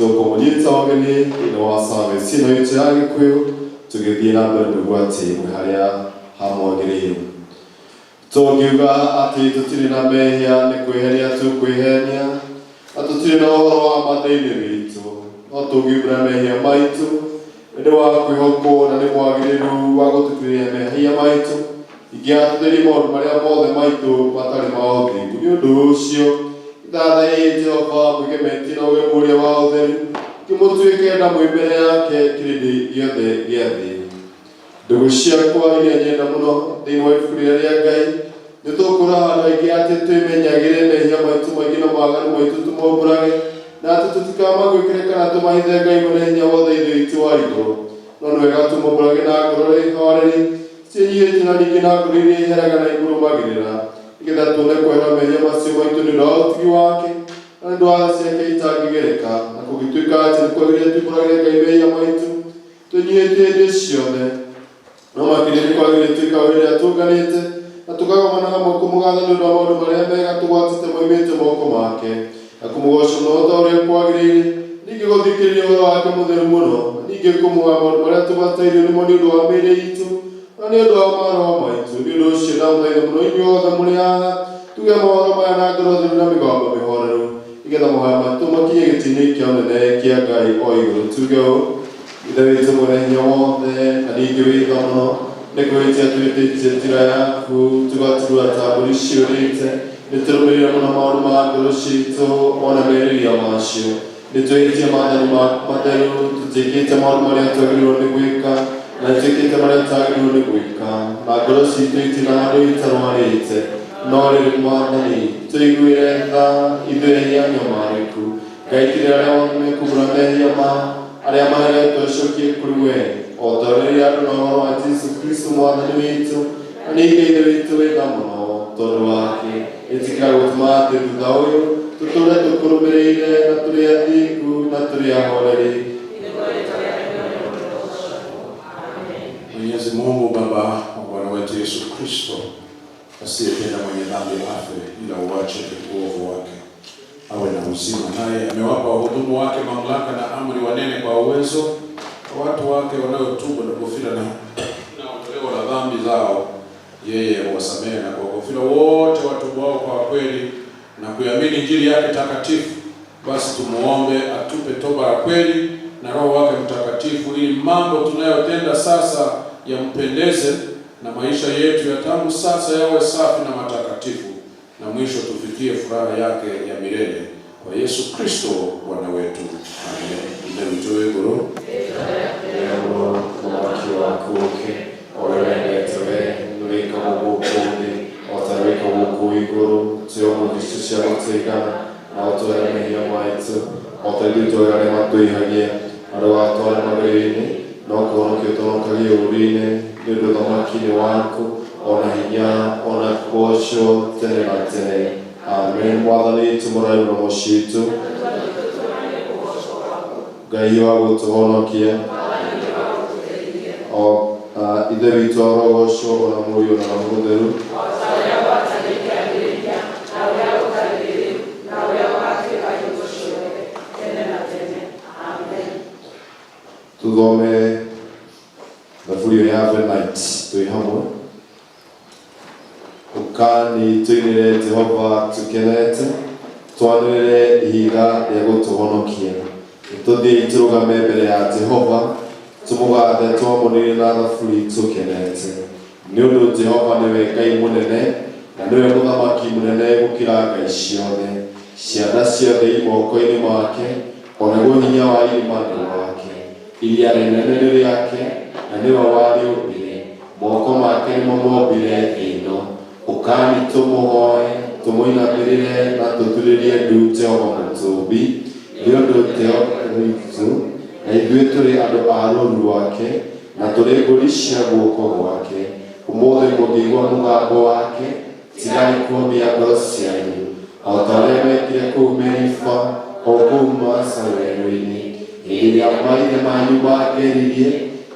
Tũkũmũnyita ũgeni thĩinĩ wa service ĩno itũ ya Gĩkũyũ, tũgĩthiĩ na mbere nĩguo atĩ mwĩ harĩa hamwagĩrĩire. Tũngiuga atĩ tũtirĩ na mehia nĩ kwĩhenia tũkwĩhenia, na tũtirĩ na ũhoro wa ma thĩinĩ witũ. No tũngiumbũra mehia maitũ, we nĩ wa kwĩhokwo na nĩ mwagĩrĩru wa gũtũtuĩria mehia maitũ, ningĩ atũtherie maũndũ marĩa mothe maitũ matarĩ ma ũthingu. Nĩ ũndũ ũcio, ithathaĩi Jehova mwĩgemetie na ũgemu ũrĩa wa ũtheru, kĩmũtuĩke nda mwĩ mbere yake kĩrĩndĩ gĩothe gĩa thĩ. Ndũgũ ciakwa iria nyenda mũno thĩinĩ wa ibuku rĩrĩa rĩa Ngai, nĩ tũkũra handũ haingĩ atĩ twĩmenyagĩre mehia maitũ maingĩ na mawaganu maitũ tũmombũrage, na atĩ tũtikamaguĩkĩre kana tũmahithe Ngai Mwene Hinya Wothe Ithe witũ wa igũrũ. No nĩ wega tũmombũrage na ngoro horeri, ciĩnyihĩtie na ningĩ na ngoro iria iheraga na ikũrũmagĩrĩra, nĩgetha tuone kwehera mehia macio maitũ nĩ ũndũ wa ũtugi wake, na nĩ ũndũ wa tha ciake itangĩgereka, na kũngĩtuĩka atĩ nĩ kwagĩrĩire tumbũragĩre Ngai mehia maitũ, Tũnyihĩtie hĩndĩ ciothe, no makĩria nĩ kwagĩrĩire twĩkaga rĩrĩa tũnganĩte na tũkagomana hamwe kũmũgatha nĩ ũndũ wa maũndũ marĩa mega tũgwatĩte moimĩte moko make, na kũmũgooca mũno o ta ũrĩa kwagĩrĩire, ningĩ gũthikĩrĩria ũhoro wake mũtheru mũno, na ningĩ kũmũhoya maũndũ marĩa tũbatairio nĩmo nĩ ũndũ wa mĩĩrĩ itũ, na nĩ ũndũ wa maroho maitũ. Nĩ ũndũ ũcio ndamũthaitha mũno inyuothe mũrĩ haha, tuge mohoro maya na ngoro theru na mĩgambo mĩhoreru, nĩgetha mahoya maitũ makinye gĩtĩ-inĩ kĩa ũnene kĩa Ngai o igũrũ. Tuge ũũ, Ithe witũ mwene hinya wothe na ningĩ wĩ tha mũno, nĩ kwĩhĩtia twĩhĩtĩtie njĩra yaku, tũgaturura ta mbũri ciũrĩte, nĩ tũrũmĩrĩire mũno maũndũ ma ngoro ciitũ o na merirĩria macio. Nĩ twĩhĩtie maathani maku matheru, tũtiĩkĩte maũndũ marĩa twagĩrĩirwo nĩ gwĩka, na nĩ twĩkĩte marĩa tũtagĩrĩirwo nĩ gwĩka, na ngoro ciitũ itirĩ na handũ itarwarĩte. No rĩrĩ, Mwathani, tũiguĩre tha ithuĩ ehia anyamarĩku. Ngai tigĩrĩra arĩa othe mekumbũra mehia mao, arĩa maheretwo icokie kũrĩ wee, o ta ũrĩa rĩrĩa andũ na ũhoro wa Jesu Kristo Mwathani witũ, na ningĩ Ithe witũ wĩ tha mũno tondũ wake. Ĩtĩkĩra gũtũma atĩ thutha ũyũ tũtũũre tũkũrũmĩrĩire na tũrĩ athingu na tũrĩ ahoreri. Mwenyezi Mungu Baba wa Bwana wetu Yesu Kristo, asiyependa mwenye dhambi afe, ila uache uovu wake awe na uzima. Naye amewapa wahudumu wake mamlaka na amri wanene kwa uwezo wa watu wake wanaotubu na kufira na ondoleo la dhambi zao. Yeye huwasamehe na kuwaghufira wote watubuao kwa kweli na kuiamini Injili yake takatifu. Basi tumuombe atupe toba ya kweli na Roho wake Mtakatifu, ili mambo tunayotenda sasa yampendeze na maisha yetu ya tangu sasa yawe safi na matakatifu, na mwisho tufikie furaha yake ya milele kwa Yesu Kristo Bwana wetu. Amen. Ithe witũ wĩ igũrũ, Ũthamaki waku ũke, o ũrĩa wendete wee nĩwĩkagwo gũkũ thĩ o ta ũrĩa wĩkagwo kũu igũrũ. Tũhe ũmũthĩ irio cia gũtũigana, na ũtũohere mehia maitũ, o ta ithuĩ tuoheraga arĩa matwĩhagia, na ndũgatũtware magerio-inĩ, no kũhonokia ũtũhonokagie ũũru-inĩ, nĩ ũndũ ũthamaki nĩ waku, o na hinya, o na kũgoocwo tene na tene. Amen. Mwathani tumũrai mũromo ciitũ, Ngai wa gũtũhonokia, o Ithe witũ arogocwo, o na Mũriũ na Roho Mũtheru. Tuthome thaburi ĩyo ya Avenite twĩ hamwe. Ũkani tũinĩre Jehova tũkenete, twanĩrĩre ihiga rĩa gũtũhonokia. Nĩtũthiĩi tũrũgame mbere ya Jehova, tũmũgathe twamũnĩire na thaburi tũkenete. Nĩ ũndũ Jehova nĩwe Ngai mũnene, na nĩwe Mũthamaki mũnene gũkĩra ngai ciothe. Cianda ciothe i moko-inĩ make, o naguo hinya wa irĩma nĩ wake. Iria rĩnene nĩ rĩake, na nĩwe warĩũmbire, moko make nĩmo mombire thĩ ĩno. Ũkani tũmũhoe, tũmũinamĩrĩre na tũturĩrie ndu Jehova Mũtũũmbi, nĩ ũndũ Jehova witũ, na ithuĩ tũrĩ andũ a rũũru rwake, na tũrĩ mbũri cia guoko gwake. Ũmũthĩ mũngĩigua mũgambo wake, tigai kũũmia ngoro cianyu, o ta ũrĩa mwekire kũu Meriba, o kũu Masa werũ-inĩ, hĩndĩ ĩrĩa maithe manyu maangeririe,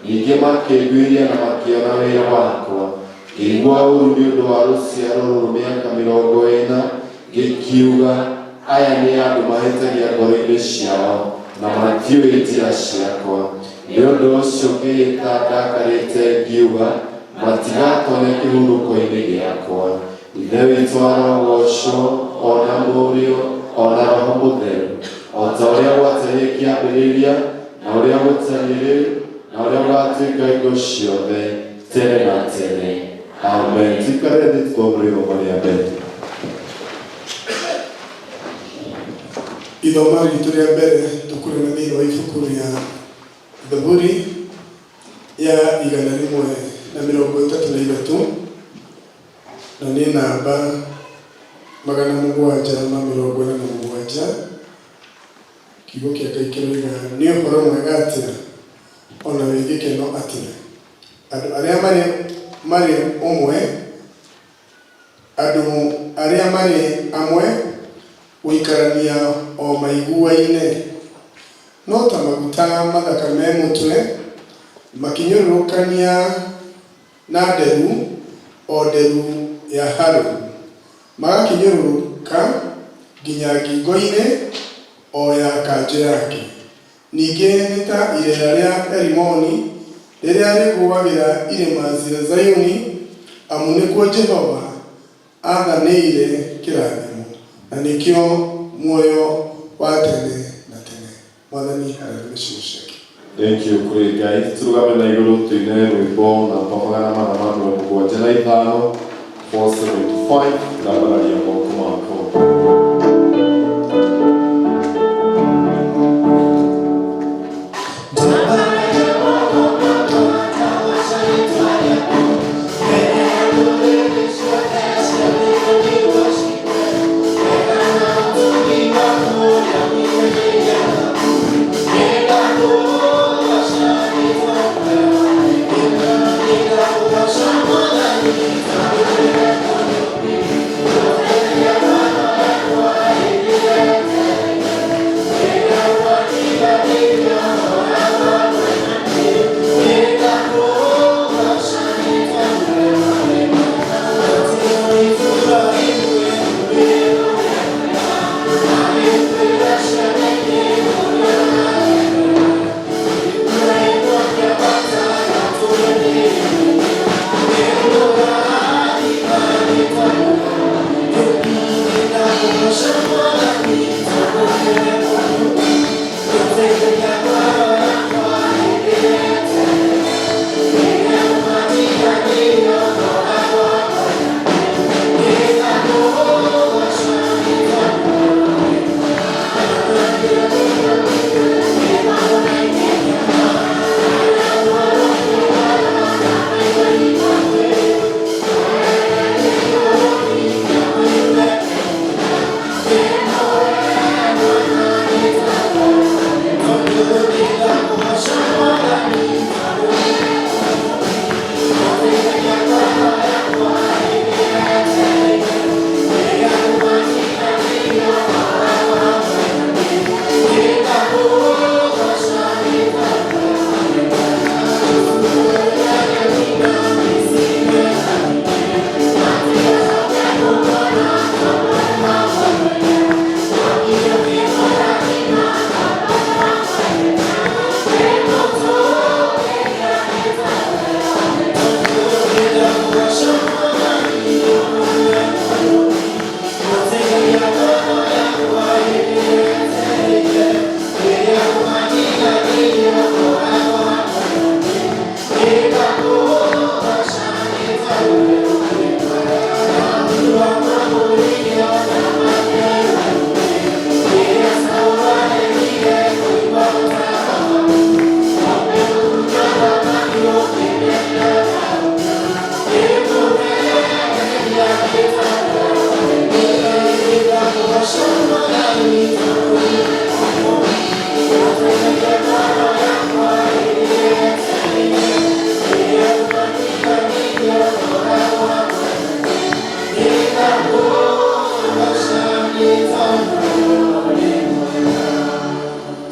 ningĩ makĩnduĩria na makĩona wĩra wakwa. Ngĩigua ũũru nĩ ũndũ wa rũciaro rũrũ mĩaka mĩrongo ĩna, ngĩkiuga, Aya nĩ andũ mahĩtagia ngoro-inĩ ciao, Na matiũĩ njĩra ciakwa. Nĩ ũndũ ũcio ngĩĩta ndakarĩte ngiuga, matigatonya kĩhurũko-inĩ gĩakwa. Ithe witũ arogocwo, o na Mũriũ, o na Roho Mũtheru, o ta ũrĩa gwatariĩ kĩambĩrĩria, na ũrĩa gũtariĩ rĩu, na ũrĩa gũgatuĩka hingo ciothe, tene na tene. Amen. Tuikare thĩ tũthome ithomo rĩa mbere. Ithomo ritũ rĩa mbere tũkũrĩona thĩinĩ wa ibuku rĩa Thaburi ya 133, na nĩ namba 747. Kiugo kĩa Ngai kĩroiga, nĩ ũhoro mwega atĩa ona wĩ gĩkeno atĩa andũ arĩa marĩ ũmwe, andũ arĩa marĩ amwe gũikarania o maiguaine, no ta maguta mathaka me mũtwe makinyũrũrũkania na nderu, o nderu ya Harũni, magakinyũrũrũka nginya ngingo-inĩ o ya kanjũ yake. Ningĩ nĩ ta ireera rĩa Herimoni rĩrĩa rĩgũagĩra irĩma cia Zayuni, amu nĩkuo Jehova aathanĩire kĩrathimo, na nĩkĩo muoyo wa tene na tene. Mwathani arathime ciugo ciake. Thank you kũrĩ Ngai. Tũrũgame na igũrũ tũine rwĩmbo namba 475, 475, ndambararia moko makwa.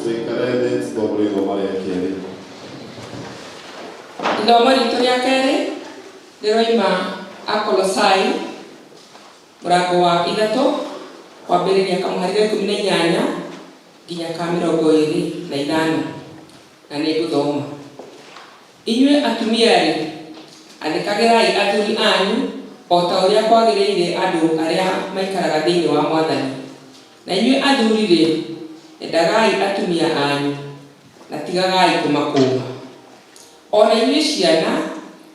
Tuikare thĩ tũthome ithomo rĩa kerĩ. Ithomo ritũ rĩa kerĩ rĩroima Akolosai mũrango wa 3 kwambĩrĩria kamũhari ga 18. Nginya ka 25 na nĩ ngũthoma. Inyuĩ atumia-rĩ, athĩkagĩrai athuri anyu o ta ũrĩa kwagĩrĩire andũ arĩa maikaraga thĩinĩ wa Mwathani. Na inyuĩ athuri-rĩ, endagai atumia anyu, na tigagai kũmakũũma. O na inyuĩ ciana,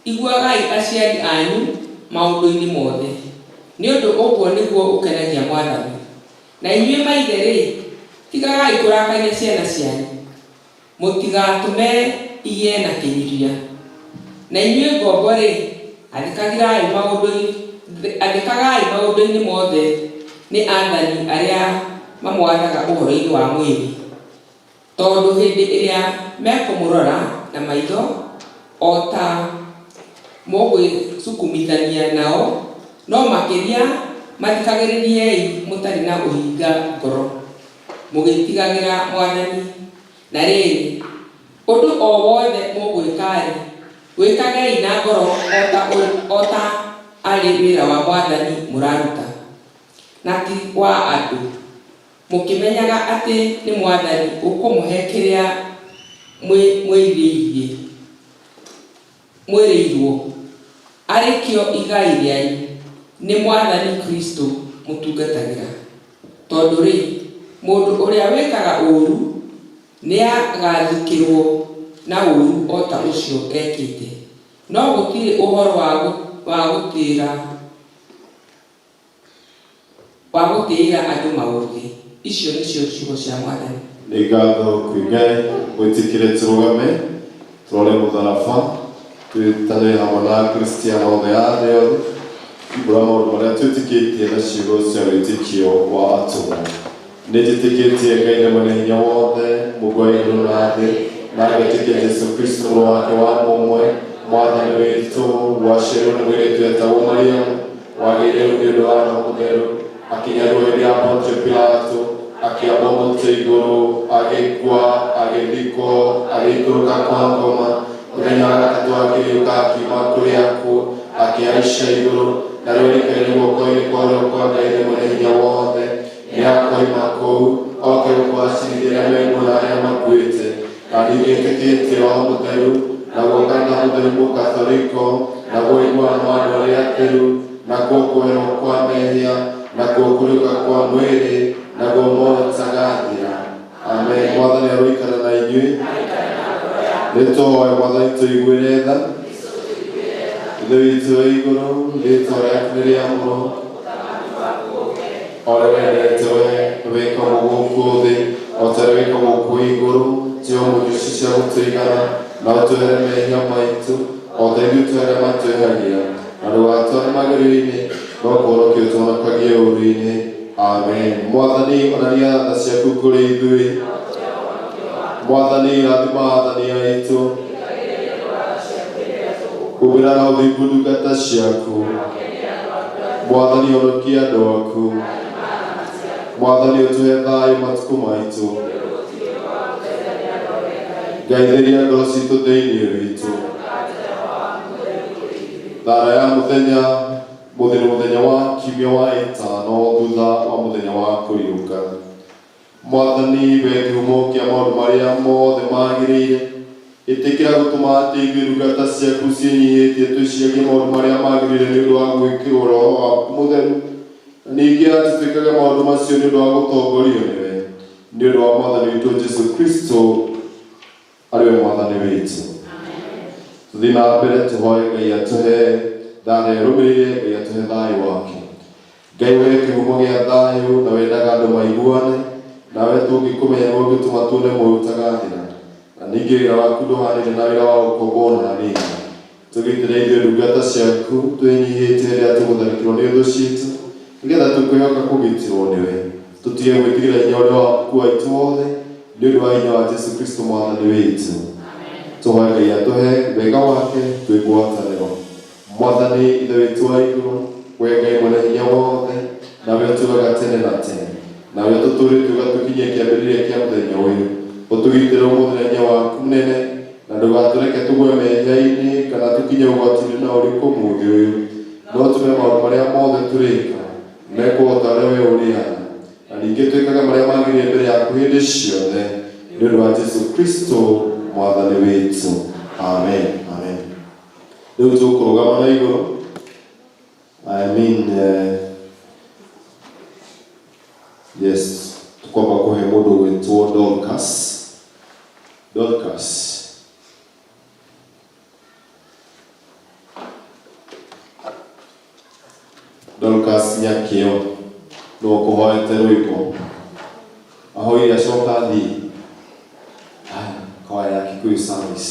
iguagai aciari anyu maũndũ-inĩ mothe, nĩ ũndũ ũguo nĩguo ũkenagia Mwathani. Na inyuĩ maithe-rĩ, tigagai kũrakaria ciana cianyu, mũtigatũme igĩe na kĩnyiria. Na inyuĩ ngombo-rĩ, athĩkagĩrai athĩkagai maũndũ-inĩ mothe nĩ aathani arĩa mamwathaga ũhoro-inĩ wa mwĩrĩ, tondũ hĩndĩ ĩrĩa mekũmũrora na maitho o ta mũgwĩcukumithania nao, no makĩria mathikagĩrĩriei mũtarĩ na ũhinga ngoro, mũgĩĩtigagĩra Mwathani. Na rĩrĩ, ũndũ o wothe mũgwĩka-rĩ, wĩkagei na ngoro o ta arĩ wĩra wa Mwathani mũraruta, na ti wa andũ, mũkĩmenyaga atĩ nĩ Mwathani ũkũmũhe kĩrĩa mwĩrĩirwo, arĩ kĩo igai rĩanyu. Nĩ Mwathani Kristo mũtungatagĩra. Tondũ-rĩ, mũndũ ũrĩa wĩkaga ũũru nĩagathukĩrwo na ũũru o ta ũcio ekĩte, no gũtirĩ ũhoro wa gũtĩĩra andũ maũthĩ. Icio nĩcio ciugo cia Mwathani. Nĩ ngatho kwĩ Ngai. Mwĩtĩkĩre tũrũgame tũrore mũtharaba, twĩtane hamwe na Akristiano othe a thĩ yothe, tumbũra maũndũ marĩa twĩtĩkĩtie na ciugo cia wĩtĩkio wa atũmwo. Nĩ njĩtĩkĩtie Ngai na mwene hinya wothe, Mũmbi wa igũrũ na thĩ, na ngetĩkia Jesũ Kristo mũrũ wake wa mũmwe, Mwathani witũ, waciarirwo nĩ mũirĩtu wetagwo Mariamu, wagĩire nĩ ũndũ wa Roho Mũtheru, akĩnyarwo hĩndĩ ya Pontio Pilato, akĩambwo mũtĩ igũrũ, agĩkua, agĩthikwo, agĩikũrũka kwa ngoma, mũthenya wa gatatũ akĩriũka akiuma kũrĩ akuũ, akĩhaica igũrũ, na rĩu arikaire guoko-inĩ kwa ũrĩo kwa Ngai Ithe mwene hinya wothe. Nĩakoima kũu oke gũkũgacĩrithia arĩa me muoyo na arĩa makuĩte. Na ningĩ Roho Mũtheru, naguo kanitha mũtheru mũkatholiko, naguo ũiguano wa andũ arĩa atheru, nakuo kuoherwo kwa mehia, nakuo kũriũka kwa mwĩrĩ, naguo muoyo ũtagathira. Amen. Mwathani aroikara na inyuĩ. Nĩtũhoe Mwathani tũiguĩre tha. Ithe witũ wĩ igũrũ, rĩĩtwa rĩaku nĩ rĩamũrwo, o ũrĩa wendete we wĩkagwo gũkũ thĩ o ta ũrĩa wĩkagwo kũu igũrũ. Tũhe ũmũthĩ icio cia gũtũigana, na ũtũhere mehia maitũ o ta ithuĩ tũhe arĩa matwĩhagia, na ndũgatware magerio-inĩ, no kũhonokia ũtũhonokagie ũũru-inĩ. Amen. Mwathani, onania tha ciaku kũrĩ ithuĩ. Mwathani, rathima aathani aitũ. Humbĩra na ũthingu ndungata ciaku. Mwathani, honokia andũ aku. Mwathani, ũtũhe thayũ matukũ maitũ. Ngai, theria ngoro citũ thĩinĩ witũ. Thara ya mũthenya mũthĩ nĩ mũthenya wa kiumia wa ĩtano thutha wa mũthenya wa kũriũka. Mwathani, we kĩhumo kĩa maũndũ marĩa mothe magĩrĩire, ĩtĩkĩra gũtũma atĩ ithuĩ ndungata ciaku ciĩnyihĩtie twĩciragie maũndũ marĩa magĩrĩire nĩ ũndũ wa gwĩkĩrwo Roho waku Mũtheru, na ningĩ atĩ twĩkage maũndũ macio nĩ ũndũ wa gũtongorio nĩwe, nĩ ũndũ wa Mwathani witũ Jesũ Kristo arĩ we Mwathani witũ. Tũthiĩ na mbere tũhoe Ngai atũhe thara ĩrũmĩrĩire, Ngai atũhe thayũ wake. Ngai we kĩhumo gĩa thayũ na wendaga andũ maiguane, nawe tũngĩkũmenya nĩwe ũngĩtũma tuone muoyo ũtagathira. Na ningĩ wĩra waku ndũhanĩte na wĩra wa ũkombo ona hanini. Tũgitĩre ithuĩ ndungata ciaku twĩnyihĩtie rĩrĩa tũgũtharĩkĩrwo nĩ thũ citũ, nĩgetha tũkwĩhoka kũgitĩrwo nĩwe. Tũtige gwĩtigĩra hinya ũrĩa waku waitũ wothe, nĩ ũndũ wa hinya wa Jesũ Kristo Mwathani witũ. Tũhoe Ngai atũhe wega wake twĩ ngwatanĩro. Mwathani Ithe witũ wa igũrũ, we Ngai mwene hinya wothe, nawe ũtũũraga tene na tene, nawe ũtũtũũrĩtie ũgatũkinyia kĩambĩrĩria kĩa mũthenya ũyũ. Ũtũgitĩre ũmũthĩ na hinya waku mũnene, na ndũgatũreke tũgwe mehia-inĩ kana tũkinye ũgwati-inĩ na ũrĩkũ ũmũthĩ ũyũ. No tũme maũndũ marĩa mothe tũrĩka mekwo o ta ũrĩa we ũrĩaga, na ningĩ twĩkage marĩa magĩrĩire. Wagĩrĩire mbere yaku hĩndĩ ciothe nĩ ũndũ wa Jesu Kristo mwathani witũ. Amen, amen. Rĩu tũkũrũgama na igũrũ, I mean, yes, tukwamba kũhe mũndũ gwĩtwo Dorcas. Dorcas. Dorcas Nyakĩo no kũhoete rwĩmbo ahoire acoka athiĩ. Haya, kwaya ya Kikuyu Service.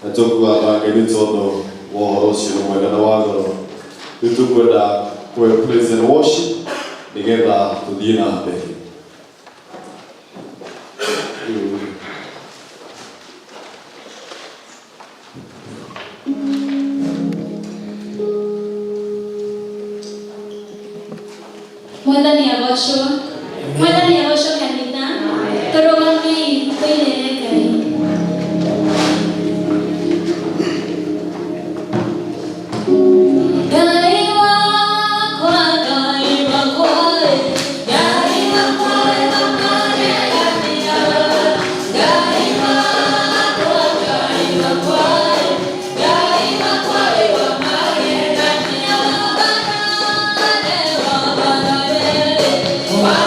Nĩtũkũgatha Ngai nĩ tondũ wa ũhoro ũcio nĩ mwega na wa goro. Rĩu tũkwenda kũhe praise and worship nĩgetha tũthiĩ na mbere. Rĩu Mwathani agocwo. Mwathani agocwo kanitha. Tũrũgamei tũinĩre Ngai. Ngai wakwa, Ngai wakwa, Ngai wakwa, wakwa, Ngai wakwa, Ngai wakwa, Ngai wakwa, wakwa,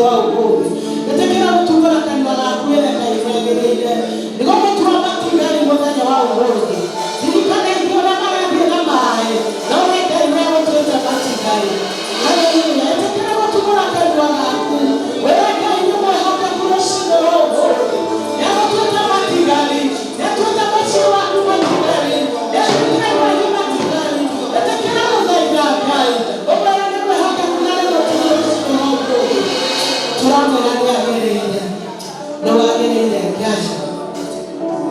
rwa ũmũthĩ. Ĩtĩkĩra gũtungũra kanua gaku wĩre Ngai wagĩrĩire. Nĩguo gũtua matigari mũthenya wa ũmũthĩ. Ririkana ithuĩ ũrĩa marathiĩ na maĩ, no we Ngai wegũtuĩte matigari. Haleluya. Ĩtĩkĩra gũtungũra kanua gaku. Wĩre Ngai nĩ mwĩhokeku rũcinĩ rwa ũmũthĩ. Nĩagũtuĩte matigari. Nĩatuĩte mũciĩ waku matigari. Nĩatuĩte kwanyu matigari. Ĩtĩkĩra gũthaitha Ngai. Ũmwĩre nĩ mwĩhokeku na nĩgũtuĩte rũcinĩ rwa ũmũthĩ. Tũramwĩra nĩagĩrĩire. Nĩwagĩrĩire Ngai.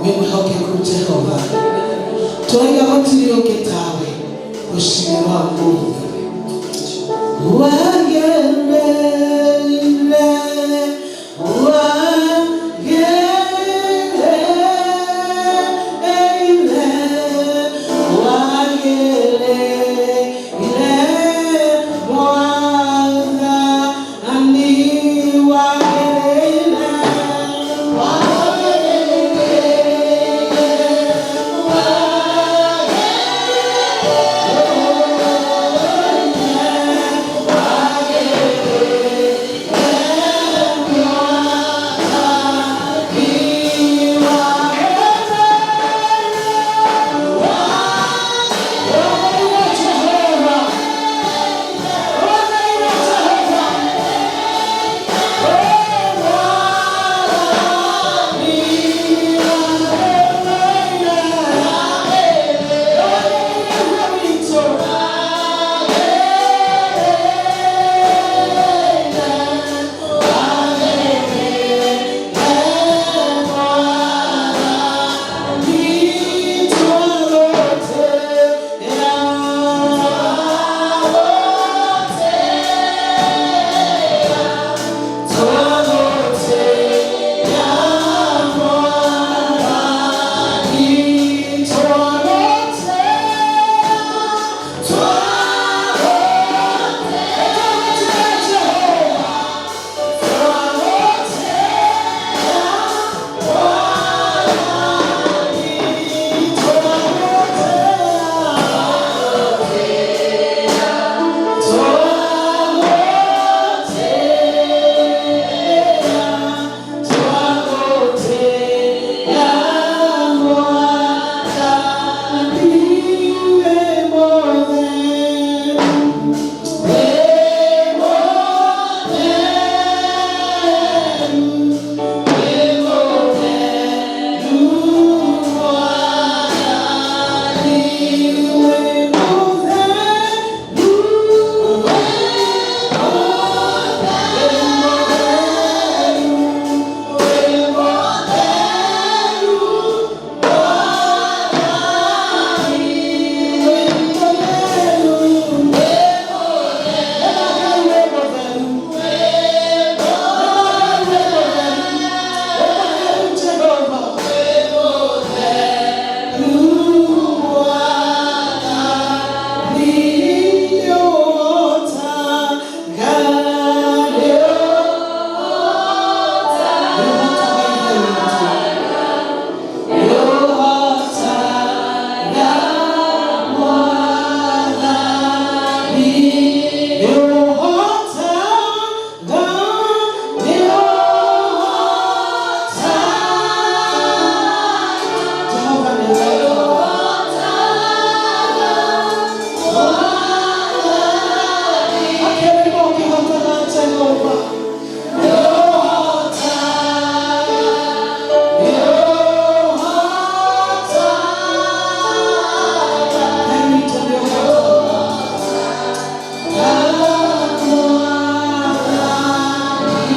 Wĩ mwĩhokeku Jehova. Tũraiga gũtirĩ ũngĩ tawe rũcinĩ rwa ũmũthĩ. Wagĩrĩire, wagĩrĩire, wagĩrĩire, Mwathani, wagĩrĩire,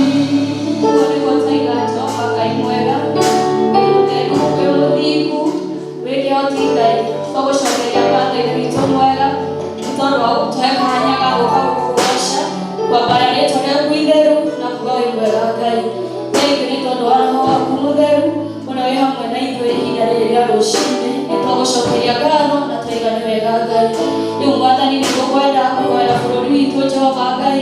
Nĩguo twaiga Jehova Ngai mwega, wĩ mũtheru, wĩ mũthingu, wĩ kĩhoti Ngai, twagũcokeria ngatho Ithe witũ mwega, nĩ tondũ wa gũtũhe kanya ga gũka gũkũgoca, kwambara rĩtwa rĩaku itheru na kuga wĩ mwega Ngai. Thengiũ nĩ tondũ wa Roho waku mũtheru ũrĩa wĩ hamwe na ithuĩ ihinda rĩrĩ rĩa rũcinĩ. Nĩ twagũcokeria ngatho na twaiga nĩ wega Ngai. Rĩu Mwathani nĩ tũkwenda kũhoera bũrũri witũ Jehova Ngai,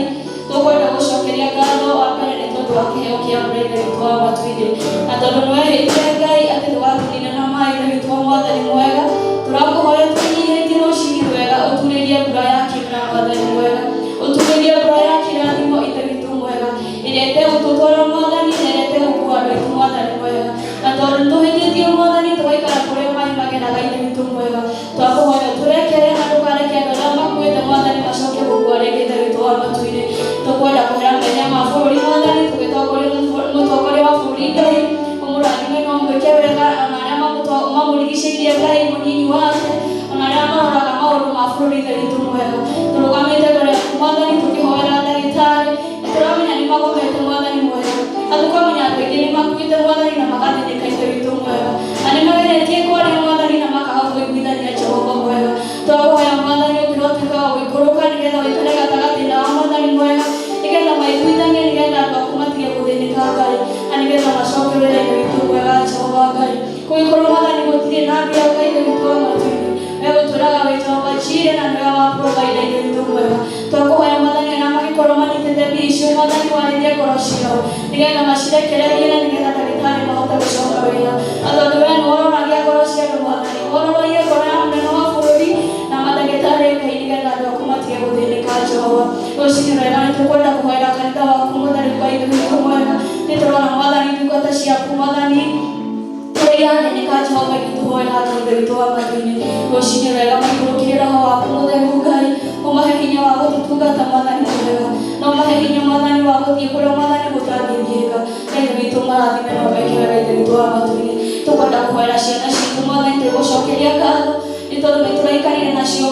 tũkwenda gũcokeria ngatho wa mbere nĩ tondũ wa kĩheo kĩa mbura Ithe witũ wa matu-inĩ, na tondũ nĩ wehĩtire Ngai atĩ ndũgatũnina na maĩ Ithe witũ wa Mwathani mwega, tũrakũhoya twĩnyihĩtie rũcinĩ rwega ũturĩrie mbura ya kĩmera Mwathani mwega, ũturĩrie mbura ya kĩrathimo Ithe witũ mwega, ĩrĩa wa matu-inĩ. Tũkwenda kũhera mehia ma bũrũri Mwathani, tũgĩtongoria mũtongoria wa bũrũri Ngai, ũmũrathime na ũmwĩke wega, ona arĩa mamũrigicĩirie Ngai mũnyinyi wake, ona arĩa maroraga maũndũ ma bũrũri Ithe witũ mwega. Tũrũgamĩte mbere yaku Mwathani tũkĩhoera ndagĩtarĩ, nĩtũramenya nĩ magomete Mwathani mwega, na tũkamenya andũ aingĩ nĩ makuĩte Mwathani na magathĩnĩka Ithe witũ mwega, na nĩ mageretie kwaria Mwathani na makaga kũiguithania Jehova mwega. Twakũhoya Mwathani ũkĩrotuĩka wa gũikũrũka nĩgetha ũikare gatagatĩ nao Mwathani mwega, nĩgetha maiguithanie, nĩgetha andũ aku matige gũthĩnĩka Ngai, na nĩgetha macoke wĩra Ithe witũ mwega Jehova Ngai. Kũngĩkorwo Mwathani gũtirĩ na mbia Ngai Ithe witũ wa matu-inĩ, we gũtũraga wĩ Jehova Jireh na nĩwe wa provide Ithe witũ mwega. Twakũhoya Mwathani arĩa mangĩkorwo manyitĩte mbia icio Mwathani warĩrie ngoro ciao, nĩgetha macirekererie na nĩgetha ndagĩtarĩ mahote gũcoka wĩra. Na tondũ we nĩwe ũroragia ngoro cia andũ Mwathani, wororoie ngoro ya mũnene wa bũrũri na mandagĩtarĩ Ngai, nĩgetha andũ aku matige gũthĩnĩka Jehova. Rũcinĩ rwega nĩtũkwenda kũhoera kanitha waku mũtheru Ngai Ithe witũ mwega. Nĩtũrona Mwathani ndungata ciaku Mwathani ũrĩa irathĩnĩka Jehova, igĩtũhoera Ngai Ithe witũ wa matu-inĩ. Rũcinĩ rwega maikũrũkĩre Roho waku mũtheru Ngai, ũmahe hinya wa gũtũtungata Mwathani mwega, na ũmahe hinya Mwathani wa gũthiĩ kũrĩa Mwathani gũtangĩthiĩka. Ngai Ithe witũ marathime na ũmeke wega Ithe witũ wa matu-inĩ. Tũkwenda kũhoera ciana citũ Mwathani, tũgũcokeria ngatho nĩ tondũ nĩtũraikarire nacio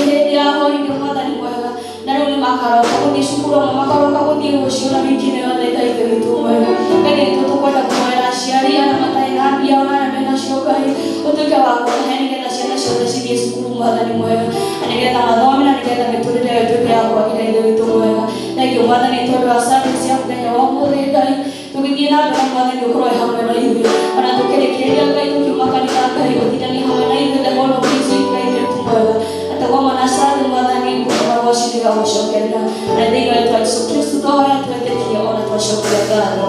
hĩndĩ ya holiday Mwathani mwega, na rĩu nĩ makaroka gũthiĩ cukuru, amwe makaroka gũthiĩ rũciũ na wiki ĩno yothe Ngai Ithe witũ mwega. Ngai Ithe witũ tũkwenda kũhoera aciari arĩa matarĩ na mbia ona arĩa menacio Ngai, ũtuĩke wa kũmahe nĩgetha ciana ciothe cithiĩ cukuru Mwathani mwega, na nĩgetha mathome na nĩgetha mĩtũrĩre yao ĩtuĩke ya kwagĩra Ithe witũ mwega. Thengiũ Mwathani tondũ wa service ya mũthenya wa ũmũthĩ Ngai, tũgĩthiĩ na mbere Mwathani ũkorwo wĩ hamwe na ithuĩ, ona tũkĩrĩkĩrĩria Ngai tũkiuma kanitha Ngai ũtindanie hamwe na ithuĩ the whole of this week Ngai Ithe witũ mwega. Atagwo na cathi Mwathani ngũma goci nĩgagũcokerera, na thĩinĩ wa rĩĩtwa Jesũ Kristo twahoya twetĩkie ona twacokia ngatho.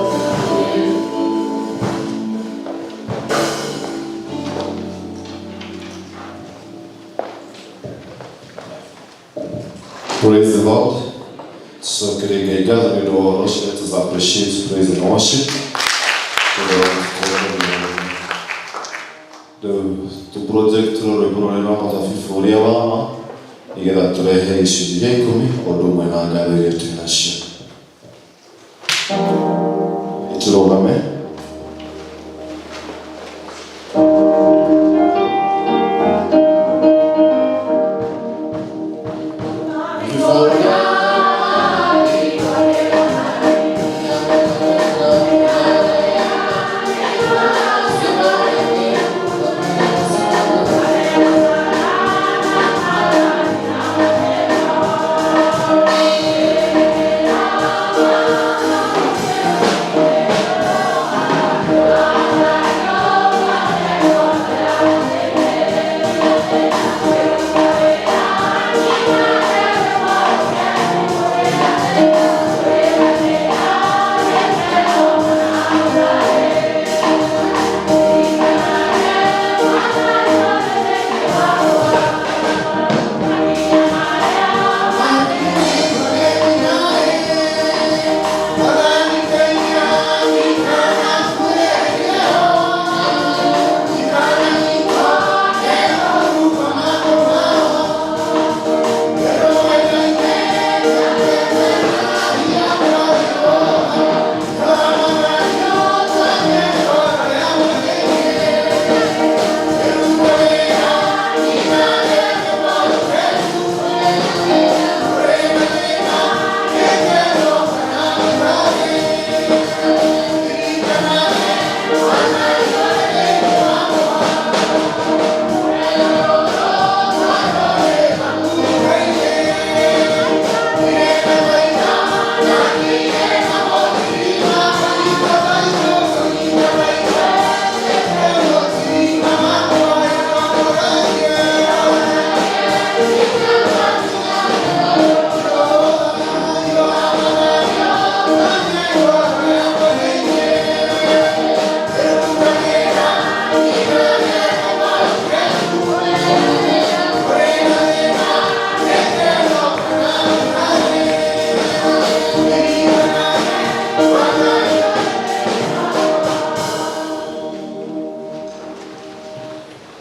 Praise the Lord. So kĩrĩ Ngai ngatho nĩ ũndũ wa ũhoro ũcio. Let us appreciate praise and worship. Rĩu tũ project rwĩmbo rũrĩa rwa mathabibu ũrĩa wa ma nĩgetha tũrehe gĩcunjĩ gĩa ikũmi o ũndũ ũmwe na ngatho iria twĩ nacio. Nĩtũrũgame.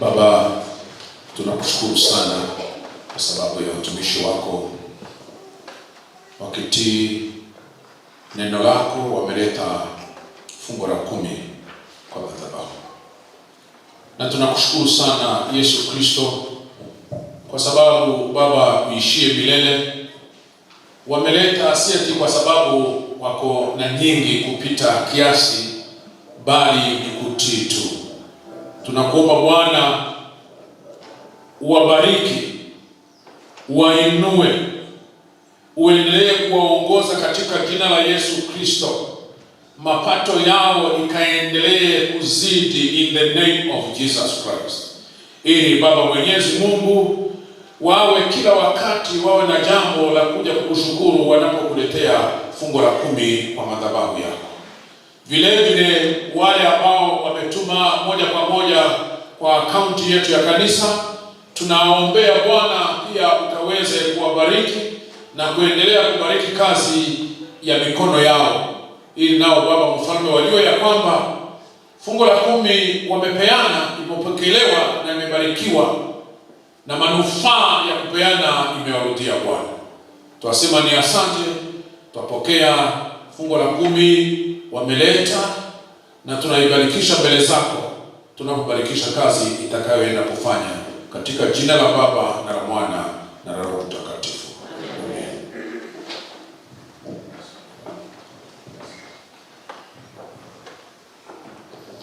Baba, tunakushukuru sana kwa sababu ya watumishi wako Wakitii neno lako, wameleta fungu la 10 kwa madhabahu. Na tunakushukuru sana Yesu Kristo kwa sababu Baba uishie milele. Wameleta si ati kwa sababu wako na nyingi kupita kiasi, bali ni kutii tu. Tunakuomba Bwana uwabariki, uwainue, uendelee kuwaongoza katika jina la Yesu Kristo, mapato yao ikaendelee kuzidi in the name of Jesus Christ, ili Baba Mwenyezi Mungu wawe kila wakati wawe na jambo la kuja kukushukuru wanapokuletea fungu la 10 kwa madhabahu yako. Vile vile wale ambao wametuma moja kwa moja kwa akaunti yetu ya kanisa, tunaombea Bwana pia ukaweze kuwabariki na kuendelea kubariki kazi ya mikono yao, ili nao Baba Mfalme wajue ya kwamba fungu la 10 wamepeana, imepokelewa na imebarikiwa, na manufaa ya kupeana imewarudia Bwana. Twasema ni asante, twapokea fungu la 10 wameleta, na tunaibarikisha mbele zako tunapobarikisha kazi itakayoenda kufanya, katika jina la Baba na la Mwana na la Roho Mtakatifu. Amen.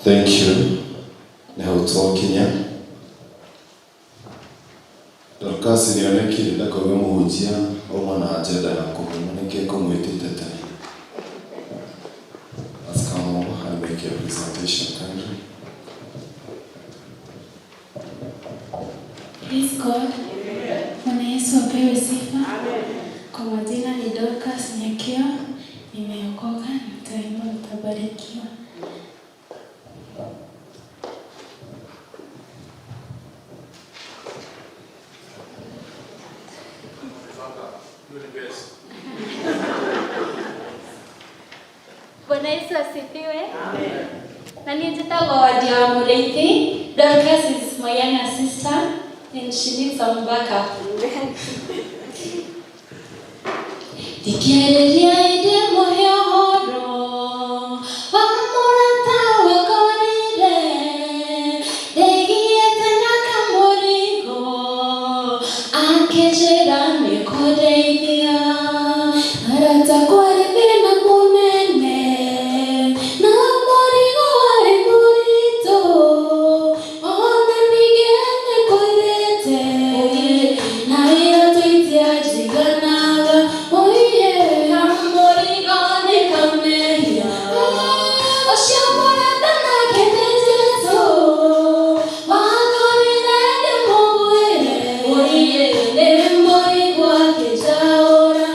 Thank you. Nĩ hau twakinya. Dorcas nĩonekire ndakauge mũhunjia auma na agenda ya kũhuma, nĩkĩo ngũmwĩtĩte tene. Let's come over and make your presentation kindly. Praise God. Bwana Yesu apewe sifa. Kwa majina ni Dorcas Nyakio, nimeokoka, nitaimba, nitabarikiwa. Bwana Yesu asifiwe. Na niĩ njĩtagwo Wadia wa Mũrĩithi. Dorcas is my younger sister and she needs some backup. Thikĩrĩria ĩndĩ mũhe ũhoro wa mũrata wakorire ndegiĩte na kamũrigo, akĩnjĩra nĩkũndeithia. Arata, kwarĩ thĩna mũnene na mũrigo warĩ mũritũ, ona ningĩ nĩkwĩrĩte na iratũ itianjiganaga. Oiye, kamũrigo nĩ kamehia, ũcio mũrata nake nĩ Jesũ wakorire ndĩmũgwĩre. Oiye, nĩ mũrigo akĩnjaũra.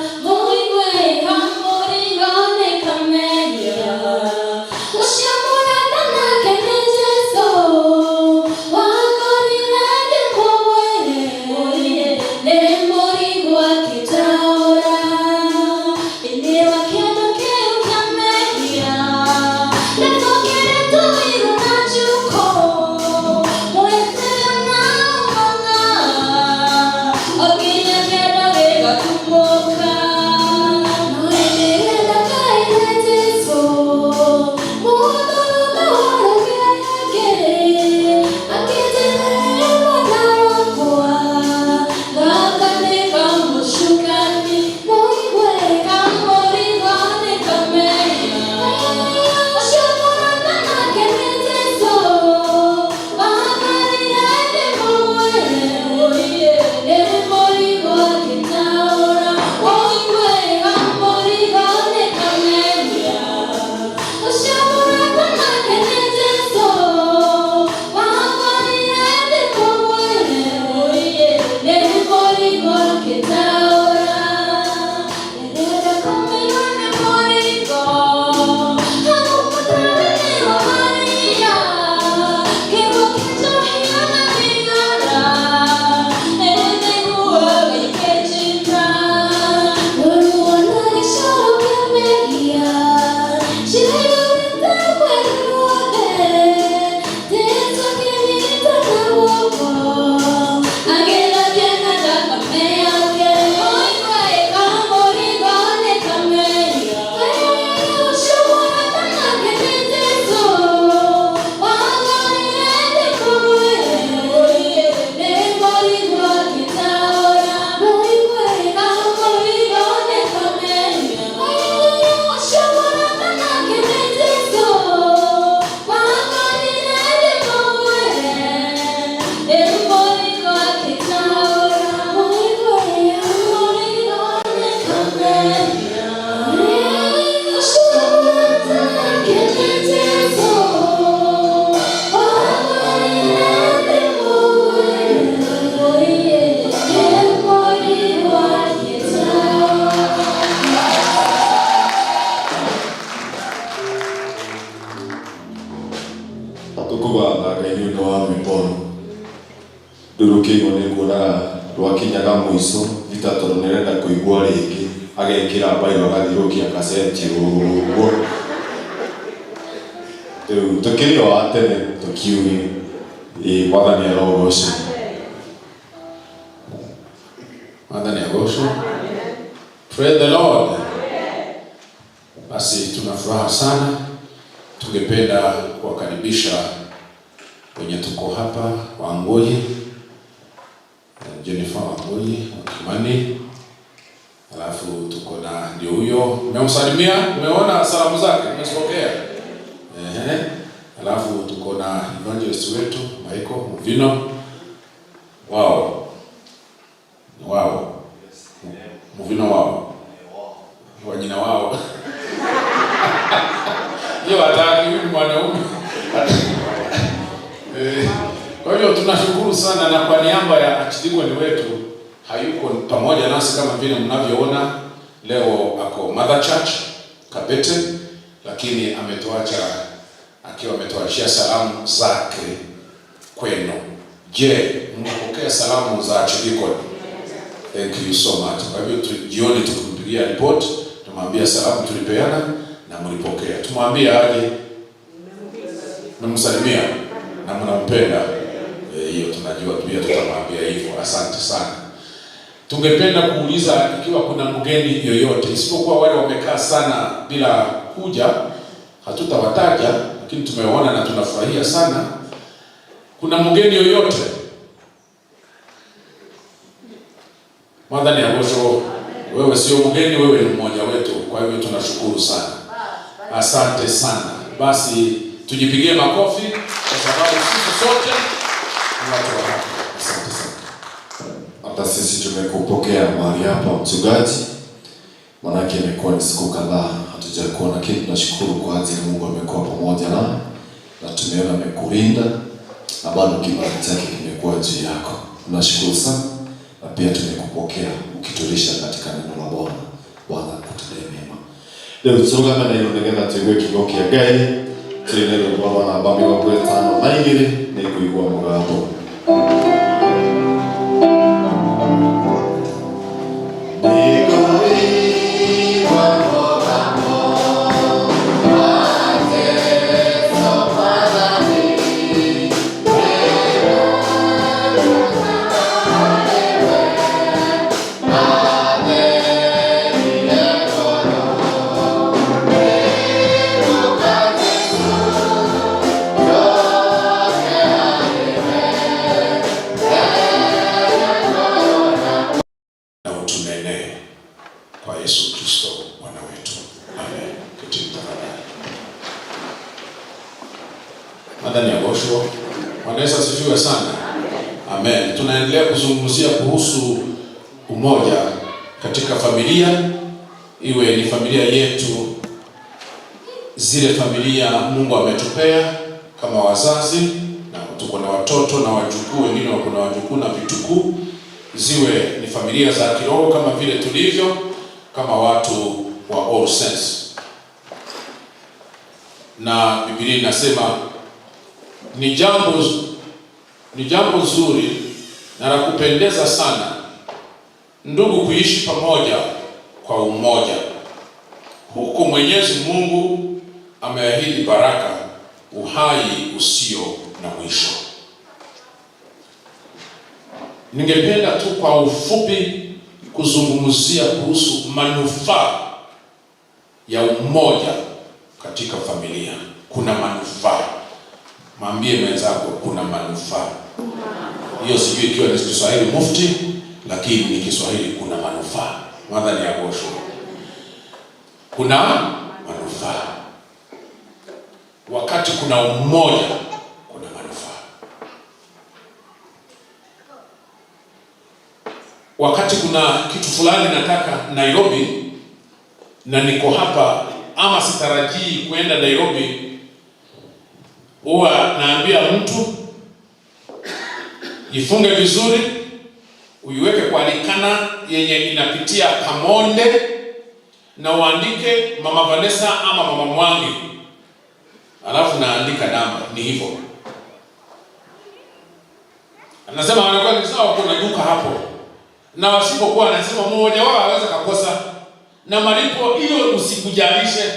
Nyonaga rwakinyaga mũico Vita tondũ nĩarenda kũigua rĩngĩ agekĩra mbairũ agathiũrũkia kaseti ũguo. Rĩu tũkĩrĩ o a tene tũkiuge ĩ Mwathani arogocwo. Mwathani agocwo. Praise the Lord. Basi tuna furaha sana, tungependa kuwakaribisha wenye tuko hapa, Wangui, Jennifer Wangui wa Kimani, alafu tuko na ndio huyo mmemsalimia, umeona salamu zake, mmezipokea? Ehe. Alafu tuko na evangelist wetu Michael Muvino, wao wao Muvino wao wajina wao hiyo hataki, huyu ni mwanaume. Kwa hiyo tunashukuru sana, na kwa niaba ya archdeacon wetu hayuko pamoja nasi kama vile mnavyoona leo, ako Mother Church Kabete, lakini ametuacha akiwa ametuachia salamu zake kwenu. Je, mmepokea salamu za archdeacon? Thank you so much. Kwa hivyo jioni tukimpigia report, tumwambia salamu tulipeana na mlipokea. Tumwambie aje? Mmemsalimia na mnampenda. Hiyo tunajua pia tutamwambia hivyo. Asante sana. Tungependa kuuliza ikiwa kuna mgeni yoyote, isipokuwa wale wamekaa sana bila kuja, hatutawataja, lakini tumewaona na tunafurahia sana. Kuna mgeni yoyote? Mwathani agocwo, wewe sio mgeni, wewe ni mmoja wetu. Kwa hivyo tunashukuru sana, asante sana. Basi tujipigie makofi kwa sababu sisi sote ni watu wa hapa. Asante sana. Hata sisi tumekupokea mahali hapa mchungaji, manake imekuwa ni siku kadhaa hatujakuwa, lakini tunashukuru kwa ajili Mungu amekuwa pamoja na tumeona amekulinda na bado kibali chake kimekuwa juu yako. Tunashukuru sana na pia tumekupokea ukitulisha katika neno la Bwana. Bwana akutendee mema. Rĩu tũrũgame na igũrũ nĩgetha tũigue kiugo kĩa Ngai tũine rwĩmbo rwa namba 52 nĩ kũigua mũgambo. Na utunenee kwa Yesu Kristo Bwana wetu. Amen. Ketini tafadhali. Mwathani agocwo. Bwana Yesu asifiwe sana. Amen. Tunaendelea kuzungumzia kuhusu umoja katika familia, iwe ni familia yetu, zile familia Mungu ametupea kama wazazi, na tuko na watoto na wajukuu, wengine wako na wajukuu na vitukuu, ziwe ni familia za kiroho kama vile tulivyo kama watu wa All Saints. Na Biblia inasema ni jambo zuri na la kupendeza sana ndugu kuishi pamoja kwa umoja, huko Mwenyezi Mungu ameahidi baraka, uhai usio na mwisho. Ningependa tu kwa ufupi kuzungumzia kuhusu manufaa ya umoja katika familia. Kuna manufaa. Mwambie mwenzako kuna manufaa. Hiyo sijui ikiwa ni Kiswahili mufti, lakini ni Kiswahili kuna manufaa. Mwathani agocwo. Kuna manufaa. Wakati kuna umoja, kuna manufaa. Wakati kuna kitu fulani nataka Nairobi na niko hapa ama sitarajii kwenda Nairobi, huwa naambia mtu ifunge vizuri, uiweke kwa likana yenye inapitia Kamonde na uandike Mama Vanessa ama Mama Mwangi, alafu naandika namba. Ni hivyo. Anasema wanakuwa ni sawa, kuna duka hapo, na wasipokuwa, anasema mmoja wao aweza kakosa, na malipo hiyo usikujalishe,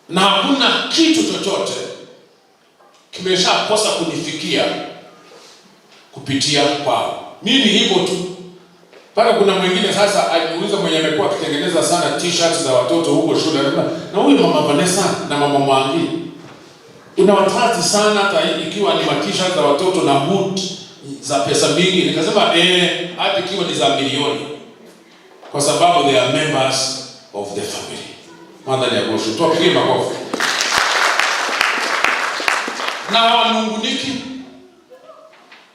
na hakuna kitu chochote kimeshakosa kunifikia kupitia kwao. Mimi hivyo tu. Mpaka kuna mwingine sasa aliuliza, mwenye amekuwa akitengeneza sana t-shirts za watoto huko shule, anasema, na huyu mama Vanessa na mama Mwangi unawatati sana, hata ikiwa ni t-shirt za watoto na hood za pesa mingi. Nikasema hata ikiwa ni za milioni, kwa sababu they are members of the family. Mwathani agocwo, tuwapigie makofi. Na hawanunguniki.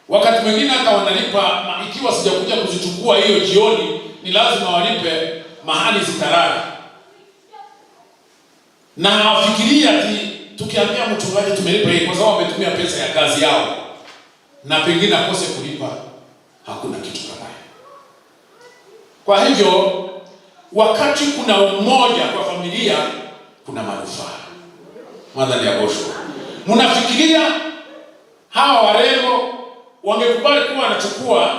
Wakati mwingine hata wanalipa, ikiwa sijakuja kuzichukua hiyo jioni, ni lazima walipe mahali zitalala, na hawafikirii ati tukiambia mchungaji tumelipa hii, kwa sababu wametumia pesa ya kazi yao, na pengine akose kulipa. Hakuna kitu kama hiyo. Kwa hivyo wakati kuna umoja kwa familia, kuna manufaa. Mwathani agocwo, mnafikiria hawa warembo wangekubali kuwa wanachukua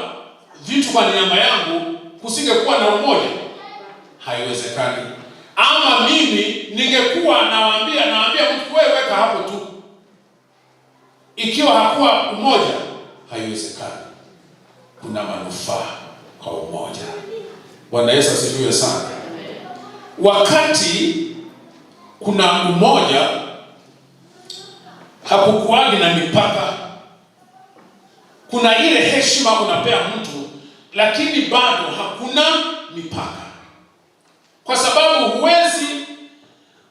vitu kwa niaba yangu, kusingekuwa na umoja? Haiwezekani. Ama mimi ningekuwa nawaambia mtu, wewe weka hapo tu. Ikiwa hakuwa umoja, haiwezekani. Kuna manufaa kwa umoja. Bwana Yesu asifiwe sana. Wakati kuna umoja, hakukuwagi na mipaka. Kuna ile heshima unapea mtu, lakini bado hakuna mipaka, kwa sababu huwezi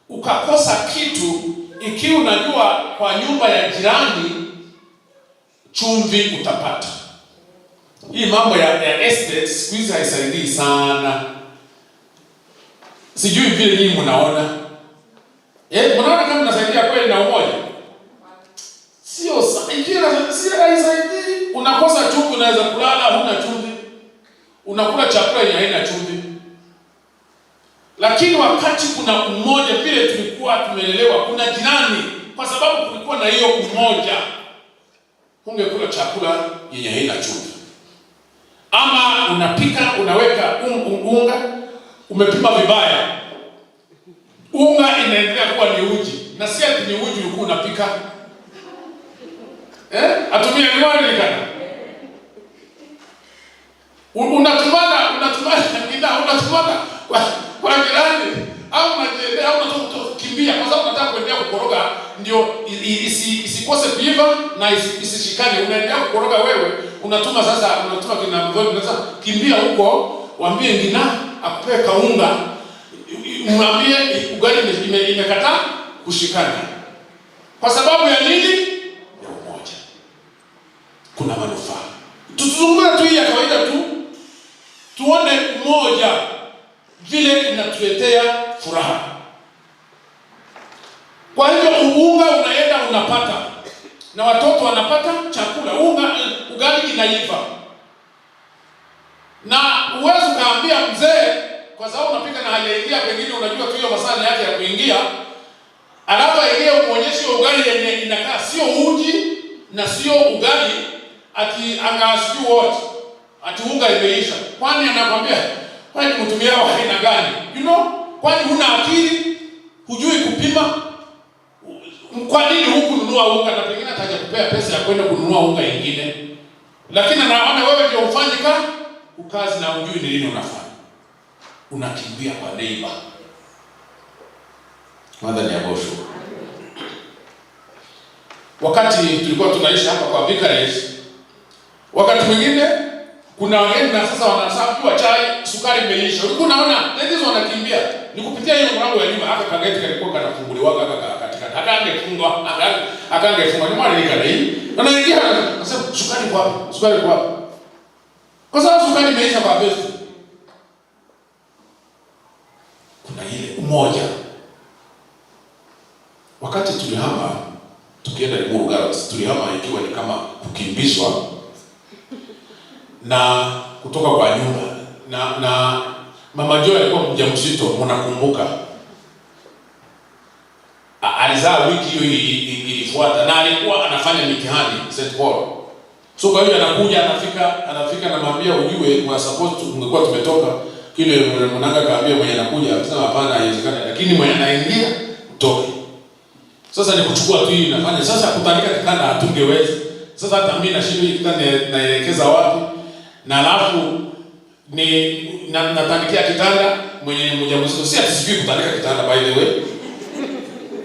ukakosa kitu ikiwa unajua kwa nyumba ya jirani chumvi utapata. Hii mambo ya estate siku hizi haisaidii sana. Sijui vile nyinyi mnaona. Mnaona kama mnasaidia kweli na umoja? Sio sio haisaidii. Unakosa chumvi, unaweza kulala huna chumvi. Unakula chakula yenye haina chumvi. Lakini wakati kuna umoja, vile tulikuwa tumelelewa, kuna jirani, kwa sababu kulikuwa na hiyo umoja, ungekula chakula yenye haina chumvi. Ama unapika, unaweka unga, umepima vibaya, unga inaendelea kuwa ni uji, na si ati ni uji ulikuwa unapika. Atumia ni kana. Unatumana kwa jirani, au unajiendea, au unataka kukimbia kwa sababu unataka kuendelea kukoroga ndio isikose kuiva na isishikane. Unaendelea kukoroga wewe, unatuma sasa, unatuma kina mgoni, sasa kimbia huko, waambie ngina akupe kaunga, mwambie ugali imekataa kushikana. Kwa sababu ya nini? Ya umoja. Kuna manufaa. Tuzungumze tu hii ya kawaida tu, tuone umoja vile inatuletea furaha. Kwa hivyo unga unaenda unapata, na watoto wanapata chakula, unga ugali inaiva. Na uwezi ukaambia mzee, kwa sababu unapika na hajaingia, pengine unajua tu hiyo masani yake ya kuingia, alafu aingie umuonyeshe ugali yenye inakaa sio uji na sio ugali, ati anga sijui what, ati unga imeisha. Kwani anakwambia kwani mtumia wa aina gani? Kwani huna akili? Hujui kupima? Kwa nini hukununua unga? Na pengine ataja kupea pesa ya kwenda kununua unga ingine, lakini anaona wewe ndio ufanye kazi na hujui ni nini unafanya, unakimbia kwa neighbor. Mwathani agocwo. Wakati tulikuwa tunaishi hapa kwa vicarage, wakati mwingine kuna wageni na sasa wanasafua chai, sukari imeisha. Ulikuwa unaona ladies wanakimbia. Ni kupitia hiyo mlango ya nyuma, haka kageti kalikuwa kanafunguliwa haka katika. Hakangefungwa, hakangefungwa. Ni mwana nikana hii. Na naingia nasema sukari kwa wapi? Sukari kwa wapi? Kwa sababu sukari imeisha kwa best. Kuna ile umoja. Wakati tulihama tukienda Limuru Girls, tulihama ikiwa ni kama kukimbizwa na kutoka kwa nyumba, na Mama Joy alikuwa mjamzito, mnakumbuka. Alizaa wiki hiyo ilifuata, na alikuwa anafanya mitihani St. Paul. So kwa hiyo anakuja, anafika namwambia, ujue we are supposed to, ungekuwa tumetoka kile. Mwananga kaambia mwenye anakuja, akasema hapana, haiwezekani, lakini mwenye anaingia utoke. Sasa ni kuchukua tu hii inafanya. Sasa kutandika kitanda hatungeweza. Sasa hata mimi nashindwa hii kitanda naelekeza wapi? Na alafu ni natandikia kitanda mwenye ni mjamzito. Si ati sijui kutandika kitanda, by the way.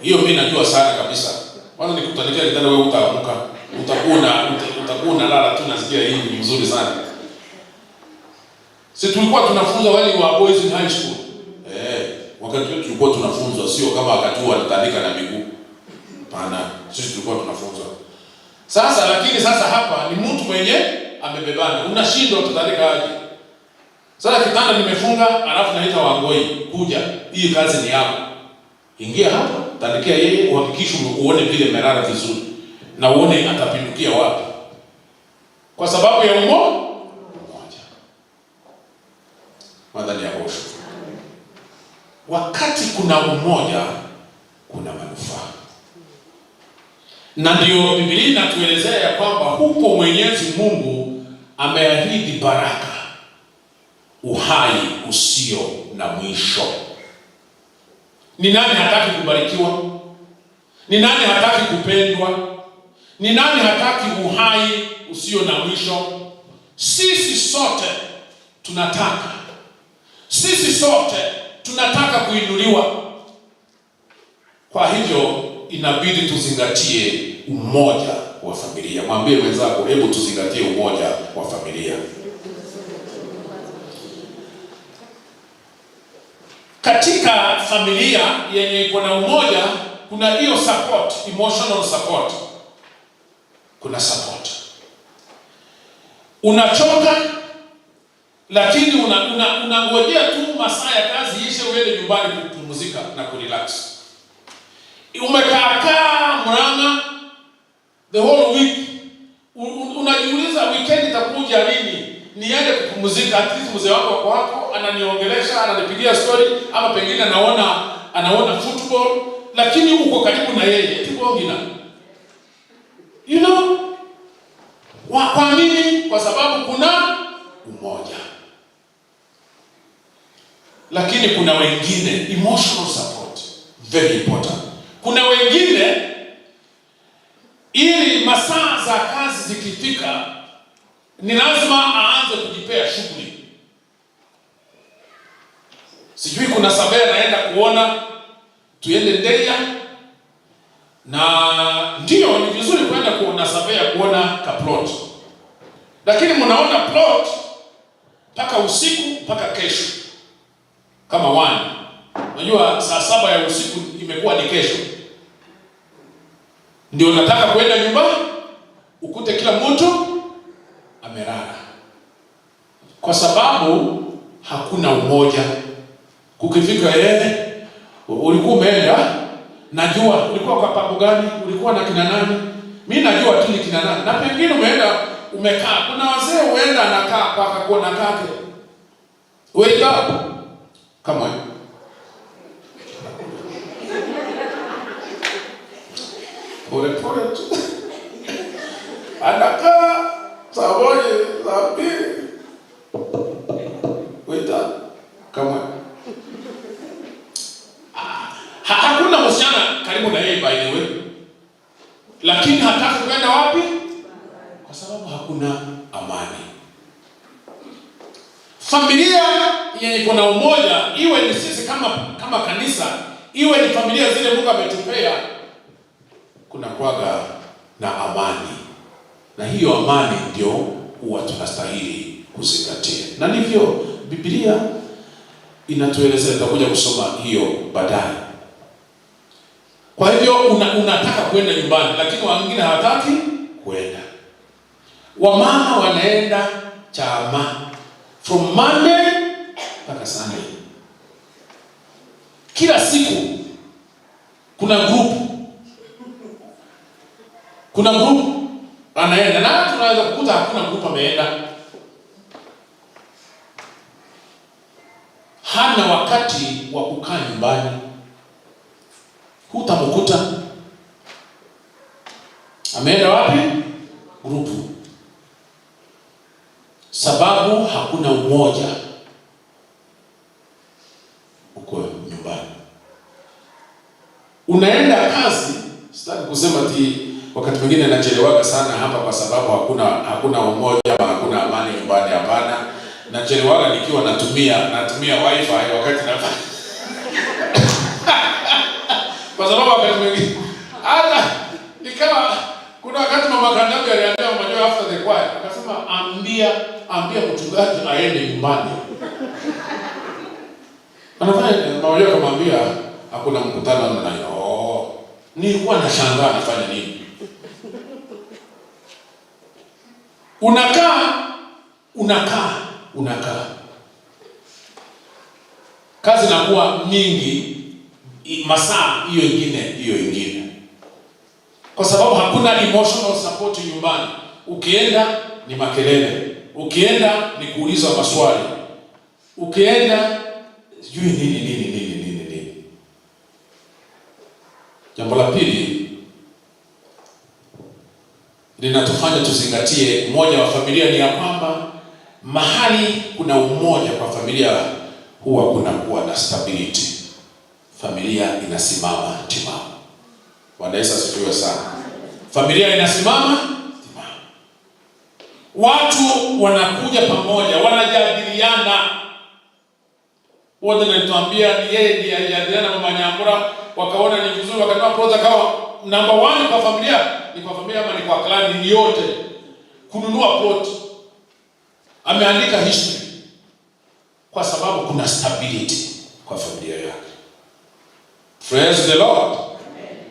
Hiyo mimi najua sana kabisa. Kwanza nikikutandikia kitanda wewe utaamka. Utakuwa unalala tu, nasikia hii ni mzuri sana. Si tulikuwa tunafunza wale wa boys in high school. Wakati wetu tulikuwa tunafunzwa, sio kama wakati huo wanatandika na miguu. Hapana, sisi tulikuwa tunafunzwa. Sasa lakini sasa hapa ni mtu mwenye amebebana, unashindwa utatandika aje? Sasa kitanda nimefunga, alafu naita Wangoi, kuja, hii kazi ni yako. Ingia hapa, tandikia yeye, uhakikishe uone vile melala vizuri na uone atapindukia wapi, kwa sababu ya umoja. Madhani ya osho. Wakati kuna umoja, kuna manufaa, na ndio Biblia inatuelezea ya kwamba huko Mwenyezi Mungu ameahidi baraka, uhai usio na mwisho. Ni nani hataki kubarikiwa? Ni nani hataki kupendwa? Ni nani hataki uhai usio na mwisho? Sisi sote tunataka. Sisi sote tunataka kuinuliwa. Kwa hivyo inabidi tuzingatie umoja wa familia. Mwambie mwenzako, hebu tuzingatie umoja wa familia. Katika familia yenye iko na umoja, kuna hiyo support, emotional support. Kuna support. Unachoka lakini unangojea tu masaa ya kazi ishe uende nyumbani kupumzika na kurelax. Umekaa Murang'a the whole week. Unajiuliza weekend itakuja lini niende kupumzika. At least mzee wako wako hapo ananiongelesha, ananipigia story, ama pengine anaona football, lakini uko karibu na yeye tibongina. You know? Kwa nini? Kwa sababu kuna umoja. Lakini kuna wengine, emotional support very important. Kuna wengine ili masaa za kazi zikifika ni lazima aanze kujipea shughuli. Sijui kuna survey naenda kuona, tuende Ndeia, na ndio ni vizuri kwenda kuona survey, kuona ka plot, lakini mnaona plot mpaka usiku mpaka kesho kama 1. Unajua saa 7 ya usiku imekuwa ni kesho, ndio nataka kwenda nyumbani ukute kila mtu amelala, kwa sababu hakuna umoja. Kukifika yeye, ulikuwa umeenda, najua ulikuwa kwa pabu gani, ulikuwa na kina nani, mimi najua tu ni kina nani, na pengine umeenda umekaa. Kuna wazee huenda anakaa kwa kona kake, wake up, come on. Pole pole tu anakaa saa 1 saa 2, wait up, come on. Hakuna msichana karibu na yeye by the way, lakini hataki kwenda wapi? Kwa sababu hakuna amani. Familia yenye iko na umoja, iwe ni sisi kama kanisa, iwe ni familia zile Mungu ametupea, kuna kuwaga na amani, na hiyo amani ndio huwa tunastahili kuzingatia, na ndivyo Biblia inatuelezea. Tutakuja kusoma hiyo baadaye. Kwa hivyo unataka kwenda nyumbani, lakini wengine hawataki kwenda. Wamama wanaenda chama from Monday mpaka Sunday, kila siku kuna group, kuna group anaenda, na tunaweza kukuta hakuna group ameenda. Hana wakati wa kukaa nyumbani, hutamkuta. Ameenda wapi? Grupu. Sababu hakuna umoja uko nyumbani. Unaenda kazi, sitaki kusema ati wakati mwingine nachelewaga sana hapa kwa sababu hakuna umoja ama hakuna amani nyumbani. Hapana, nachelewaga nikiwa natumia wifi wakati nafanya kwa sababu wakati mwingine hata nikawa kuna wakati mama Kandabi aliambia mama Joy after the choir, akasema ambia mchungaji aende nyumbani. Anafanya mama Joy akamwambia hakuna mkutano na hiyo. Oh, nilikuwa nashangaa anafanya nini? Unakaa unakaa unakaa, kazi inakuwa mingi, masaa hiyo ingine, kwa sababu hakuna emotional support nyumbani. Ukienda ni makelele, ukienda ni kuuliza maswali, ukienda sijui nini nini nini nini nini. Jambo la pili linatufanya tuzingatie umoja wa familia ni ya kwamba mahali kuna umoja kwa familia huwa kunakuwa na stability, familia inasimama timamu. Bwana Yesu asifiwe sana. Familia inasimama timamu, watu wanakuja pamoja, wanajadiliana. Wote nalituambia ni yeye ndiye alijadiliana mama Nyambura, wakaona ni vizuri, wakanunua plot akawa number 1 kwa familia, ni kwa familia ama ni kwa clan, ni yote kununua plot. Ameandika history kwa sababu kuna stability kwa familia yake. Praise the Lord.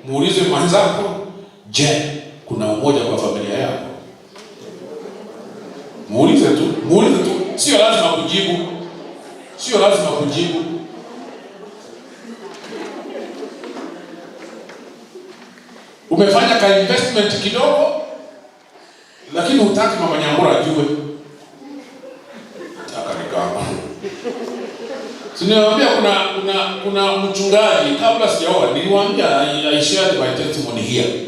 Muulize mwenzako, je, kuna umoja kwa familia yako? Muulize tu, muulize tu. Sio lazima kujibu. Sio lazima kujibu. Umefanya ka investment kidogo, lakini hutaki mama Nyambura ajue. Nataka nikama. Si niwaambia kuna mchungaji kabla sijaoa, niliwaambia, I shared my testimony here.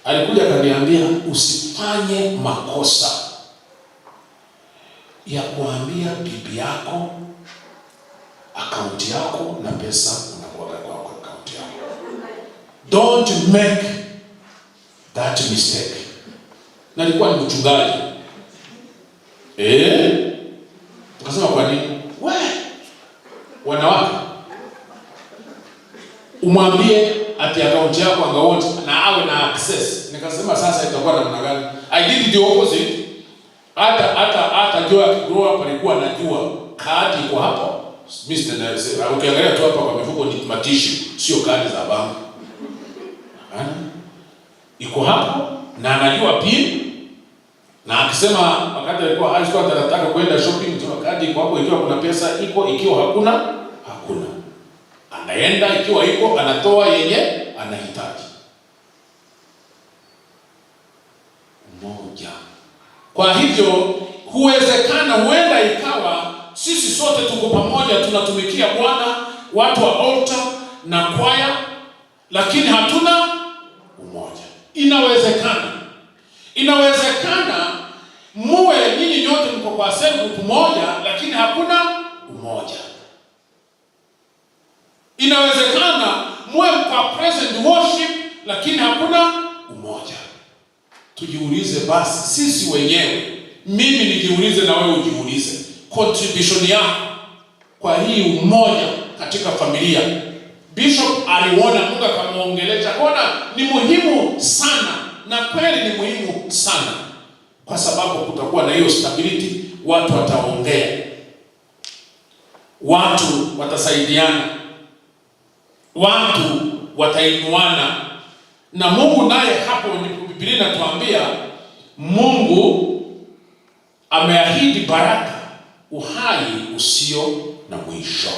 Alikuja akaniambia usifanye makosa ya kuambia bibi yako akaunti yako na pesa unakuwa kwa akaunti yako. Don't make that mistake. Na alikuwa ni mchungaji. Tukasema kwa nini? We, wanawake umwambie ati akaunti yako angawote na awe na access. Nikasema sasa itakuwa namna gani? I did the opposite. Hata Joy akigrow up alikuwa anajua kadi iko hapo. Mr. Nelson, ukiangalia tu hapa kwa mifuko ni matishu, sio kadi za banki. Iko hapo na anajua pin, na akisema wakati alikuwa high school anataka kwenda shopping, sema kadi iko hapo, ikiwa kuna pesa iko, ikiwa hakuna hakuna. Anaenda, ikiwa iko anatoa yenye anahitaji. Umoja. Kwa hivyo huwezekana, huenda ikawa sisi sote tuko pamoja tunatumikia Bwana, watu wa altar na kwaya, lakini hatuna umoja. Inawezekana. Inawezekana muwe nyinyi nyote mko kwa cell group moja, lakini hakuna umoja. Inawezekana muwe kwa present worship, lakini hakuna umoja. Tujiulize basi sisi wenyewe, mimi nijiulize na wewe ujiulize, contribution yako kwa hii umoja katika familia. Bishop aliona, Mungu akamuongelesha, akaona ni muhimu sana, na kweli ni muhimu sana, kwa sababu kutakuwa na hiyo stability, watu wataongea, watu watasaidiana, watu watainuana. Na Mungu naye hapo ndipo Biblia inatuambia Mungu ameahidi baraka, uhai usio na mwisho.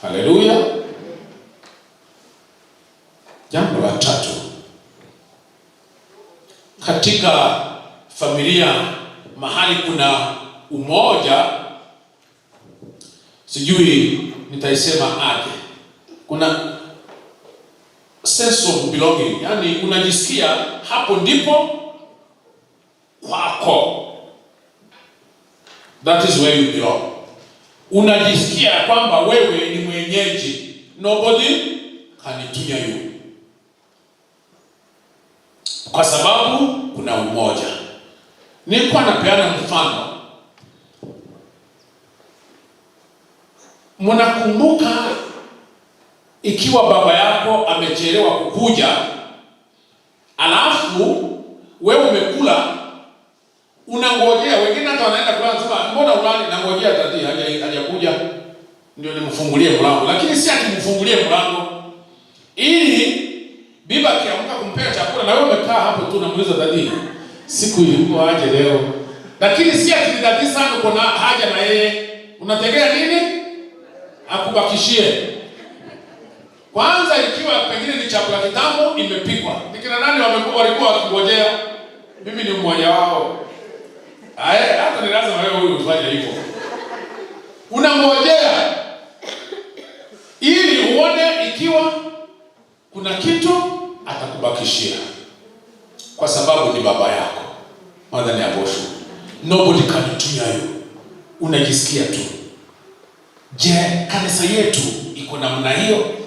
Haleluya. Jambo la tatu katika familia mahali kuna umoja, sijui nitaisema aje, kuna Sense of belonging, yani unajisikia hapo ndipo kwako, that is where you belong. Unajisikia kwamba wewe ni mwenyeji, nobody can tunya you, kwa sababu kuna umoja. Nilikuwa napeana mfano, mnakumbuka ikiwa baba yako amechelewa kukuja, alafu wewe umekula, unangojea. Wengine hata wanaenda kulala, wanasema mbona ulali? Nangojea daddy hajakuja ndio nimfungulie mlango, lakini si ati mfungulie mlango ili bibi akiamka kumpea chakula, na wewe umekaa hapo tu unamuuliza daddy, siku ilikuwa aje leo? Lakini si ati ni daddy sana uko na haja na yeye, unategea nini akubakishie. Kwanza ikiwa pengine ni chakula kitamu imepikwa, ni kina nani walikuwa wakingojea? Mimi ni mmoja wao. Aye, hata ni lazima wewe huyu ufanye hivyo. Unangojea ili uone ikiwa kuna kitu atakubakishia, kwa sababu ni baba yako. Mother ni abosho. Nobody can tunya you. Unajisikia tu. Je, kanisa yetu iko namna hiyo?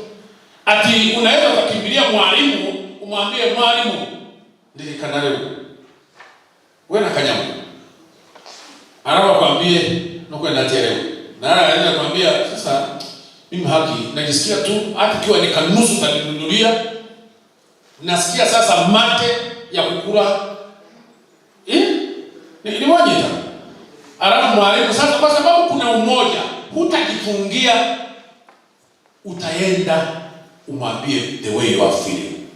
Ati unaweza ukakimbilia mwalimu umwambie mwalimu ndirikana leo we na kanyamu, alafu akwambie nukwenda terewe, na anaweza kwambia sasa mimi haki najisikia tu hata ikiwa ni kanusu utaninunulia, nasikia sasa mate ya kukula ni moja. Alafu mwalimu sasa, kwa sababu kuna umoja, hutajifungia, utaenda umwambie the way you are feeling,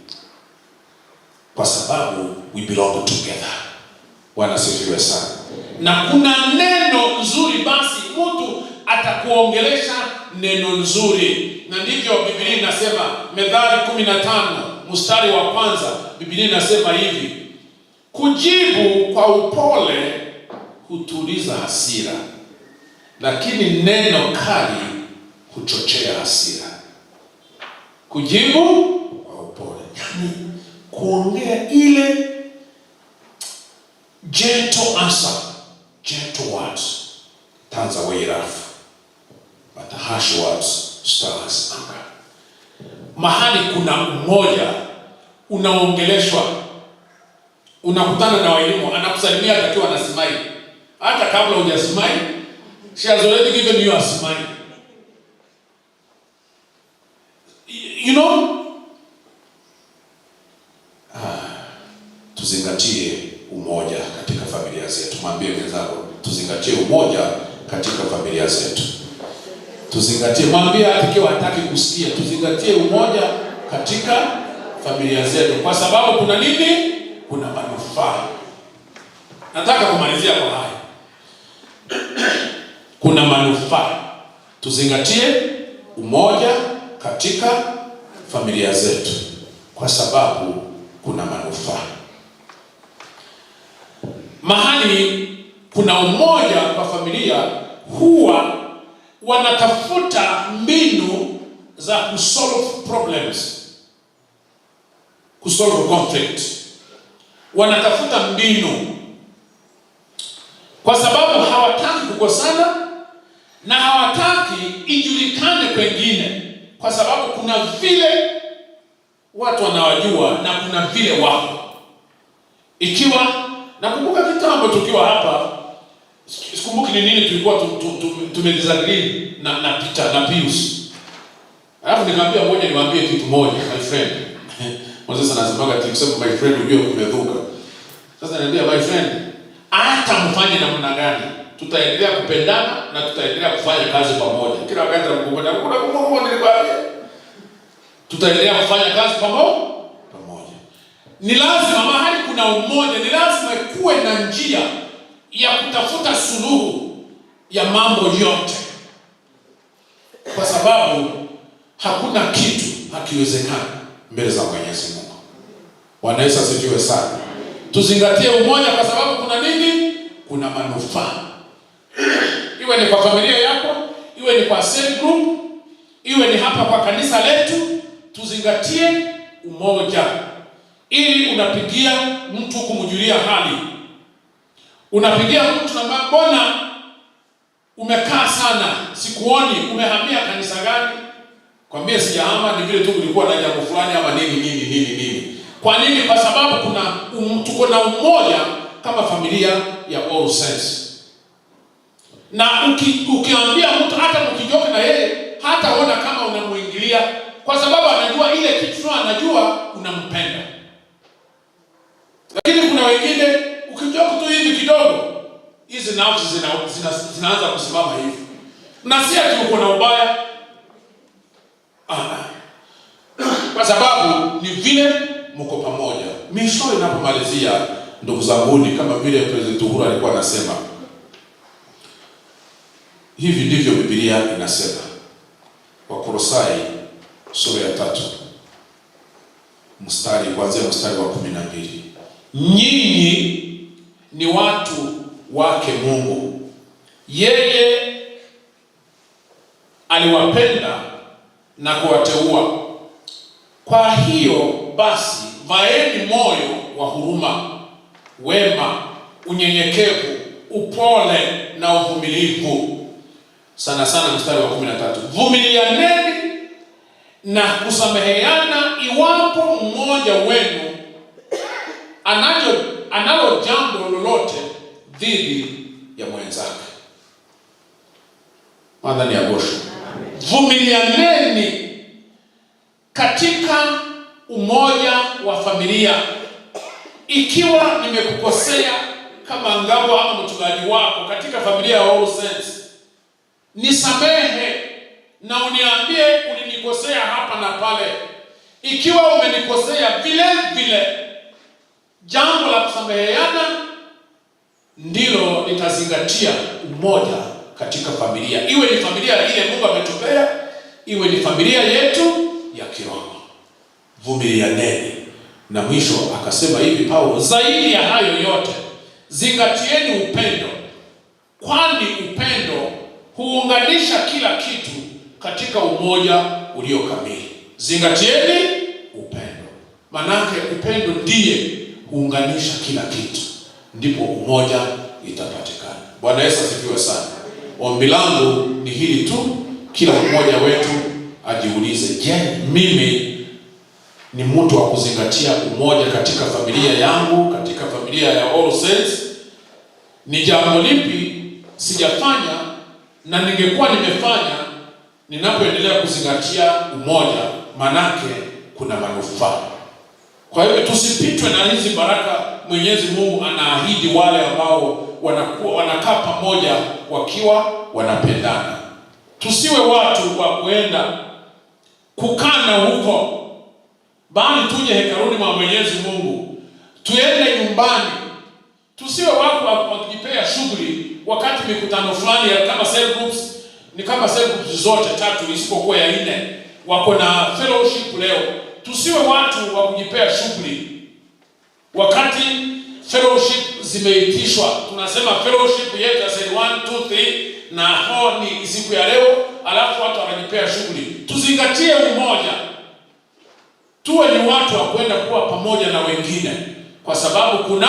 kwa sababu we belong together. Bwana asifiwe sana. Na kuna neno nzuri, basi mtu atakuongelesha neno nzuri, na ndivyo Biblia inasema, Methali 15 mstari wa kwanza, Biblia inasema hivi: kujibu kwa upole hutuliza hasira, lakini neno kali huchochea hasira. Kujibu kwa upole, yani kuongea ile gentle answer, gentle words turns away wrath, but harsh words stirs anger. Mahali kuna umoja, unaongeleshwa, unakutana na walimu, anakusalimia hata akiwa ana smile, hata kabla hujasmile, she has already given you a smile. You know? Tuzingatie umoja katika familia zetu. Mwambie mwenzako, tuzingatie umoja katika familia zetu. Tuzingatie, mwambie hata ikiwa hataki kusikia, tuzingatie umoja katika familia zetu, kwa sababu kuna nini? Kuna manufaa. Nataka kumalizia kwa haya. Kuna manufaa. Tuzingatie umoja katika familia zetu, kwa sababu kuna manufaa. Mahali kuna umoja kwa familia, huwa wanatafuta mbinu za kusolve problems, kusolve conflict. Wanatafuta mbinu kwa sababu hawataki kukosana na hawataki ijulikane kwengine, kwa sababu kuna vile watu wanawajua na kuna vile wako. Ikiwa nakumbuka kitambo tukiwa hapa, sikumbuki ni nini tulikuwa tumedisagree na Peter na Pius. Alafu nikamwambia ngoja niwaambie kitu moja my friend. Moses anasemaga ati kusema my friend ujue kumedhuka. Sasa niambia my friend, hata mfanye namna gani, tutaendelea kupendana na tutaendelea kufanya kazi pamoja. Kila wakati namkumbuka, kuna nilikwambia. Tutaendelea kufanya kazi pamoja. Ni lazima mahali kuna umoja, ni lazima kuwe na njia ya kutafuta suluhu ya mambo yote, kwa sababu hakuna kitu hakiwezekani mbele za Mwenyezi Mungu. Bwana Yesu asifiwe sana. Tuzingatie umoja kwa sababu kuna nini? Kuna manufaa. Iwe ni kwa familia yako, iwe ni kwa cell group, iwe ni hapa kwa kanisa letu, tuzingatie umoja, ili unapigia mtu kumjulia hali, unapigia mtu na mbona umekaa sana, sikuoni, umehamia kanisa gani? Kwambie sijahama, ni vile tu kulikuwa na jambo fulani ama nini nini nini nini. Kwa nini? Kwa sababu tuko na umoja kama familia ya All Saints. Na ukiambia mtu, hata mkijoka na yeye, hataona kama unamuingilia, kwa sababu anajua ile kitu, anajua unampenda. Lakini kuna wengine ukijoka tu hivi kidogo, hizi nafsi zinaanza kusimama hivi, na si ati uko na ubaya, kwa sababu ni vile mko pamoja. Misho inapomalizia, ndugu zanguni, kama vile President Uhuru alikuwa anasema, hivi ndivyo Biblia inasema, Wakolosai sura ya 3 mstari kuanzia mstari wa 12, nyinyi ni watu wake Mungu, yeye aliwapenda na kuwateua. Kwa hiyo basi vaeni moyo wa huruma, wema, unyenyekevu, upole na uvumilivu. Sana sana mstari wa 13, vumilianeni na kusameheana iwapo mmoja wenu analo jambo lolote dhidi ya mwenzake. Madhani ya gosho. Vumilianeni katika umoja wa familia. Ikiwa nimekukosea kama ngabo ama mchungaji wako katika familia ya All Saints, nisamehe na uniambie ulinikosea hapa na pale. Ikiwa umenikosea vile vile, jambo la kusameheana ndilo litazingatia umoja katika familia, iwe ni familia ile Mungu ametupea, iwe ni familia yetu ya kiroho. Vumilianeni. Na mwisho akasema hivi Paulo, zaidi ya hayo yote zingatieni upendo, kwani upendo huunganisha kila kitu katika umoja ulio kamili. Zingatieni upendo, manake upendo ndiye huunganisha kila kitu, ndipo umoja itapatikana. Bwana Yesu asifiwe sana. Ombi langu ni hili tu, kila mmoja wetu ajiulize, je, mimi ni mtu wa kuzingatia umoja katika familia yangu, katika familia ya All Saints? Ni jambo lipi sijafanya na ningekuwa nimefanya ninapoendelea kuzingatia umoja, manake kuna manufaa. Kwa hiyo tusipitwe na hizi baraka. Mwenyezi Mungu anaahidi wale ambao wanakaa pamoja wakiwa wanapendana. Tusiwe watu wa kuenda kukana huko, bali tuje hekaluni mwa Mwenyezi Mungu, tuende nyumbani. Tusiwe watu wakijipea shughuli wakati mikutano fulani ya kama cell groups, ni kama cell groups zote tatu isipokuwa ya 4 wako na fellowship leo. Tusiwe watu wa kujipea shughuli wakati fellowship zimeitishwa. Tunasema fellowship yetu ya 1 2 3 na 4 ni siku ya leo, alafu watu wanajipea shughuli. Tuzingatie umoja, tuwe ni watu wa kwenda kuwa pamoja na wengine, kwa sababu kuna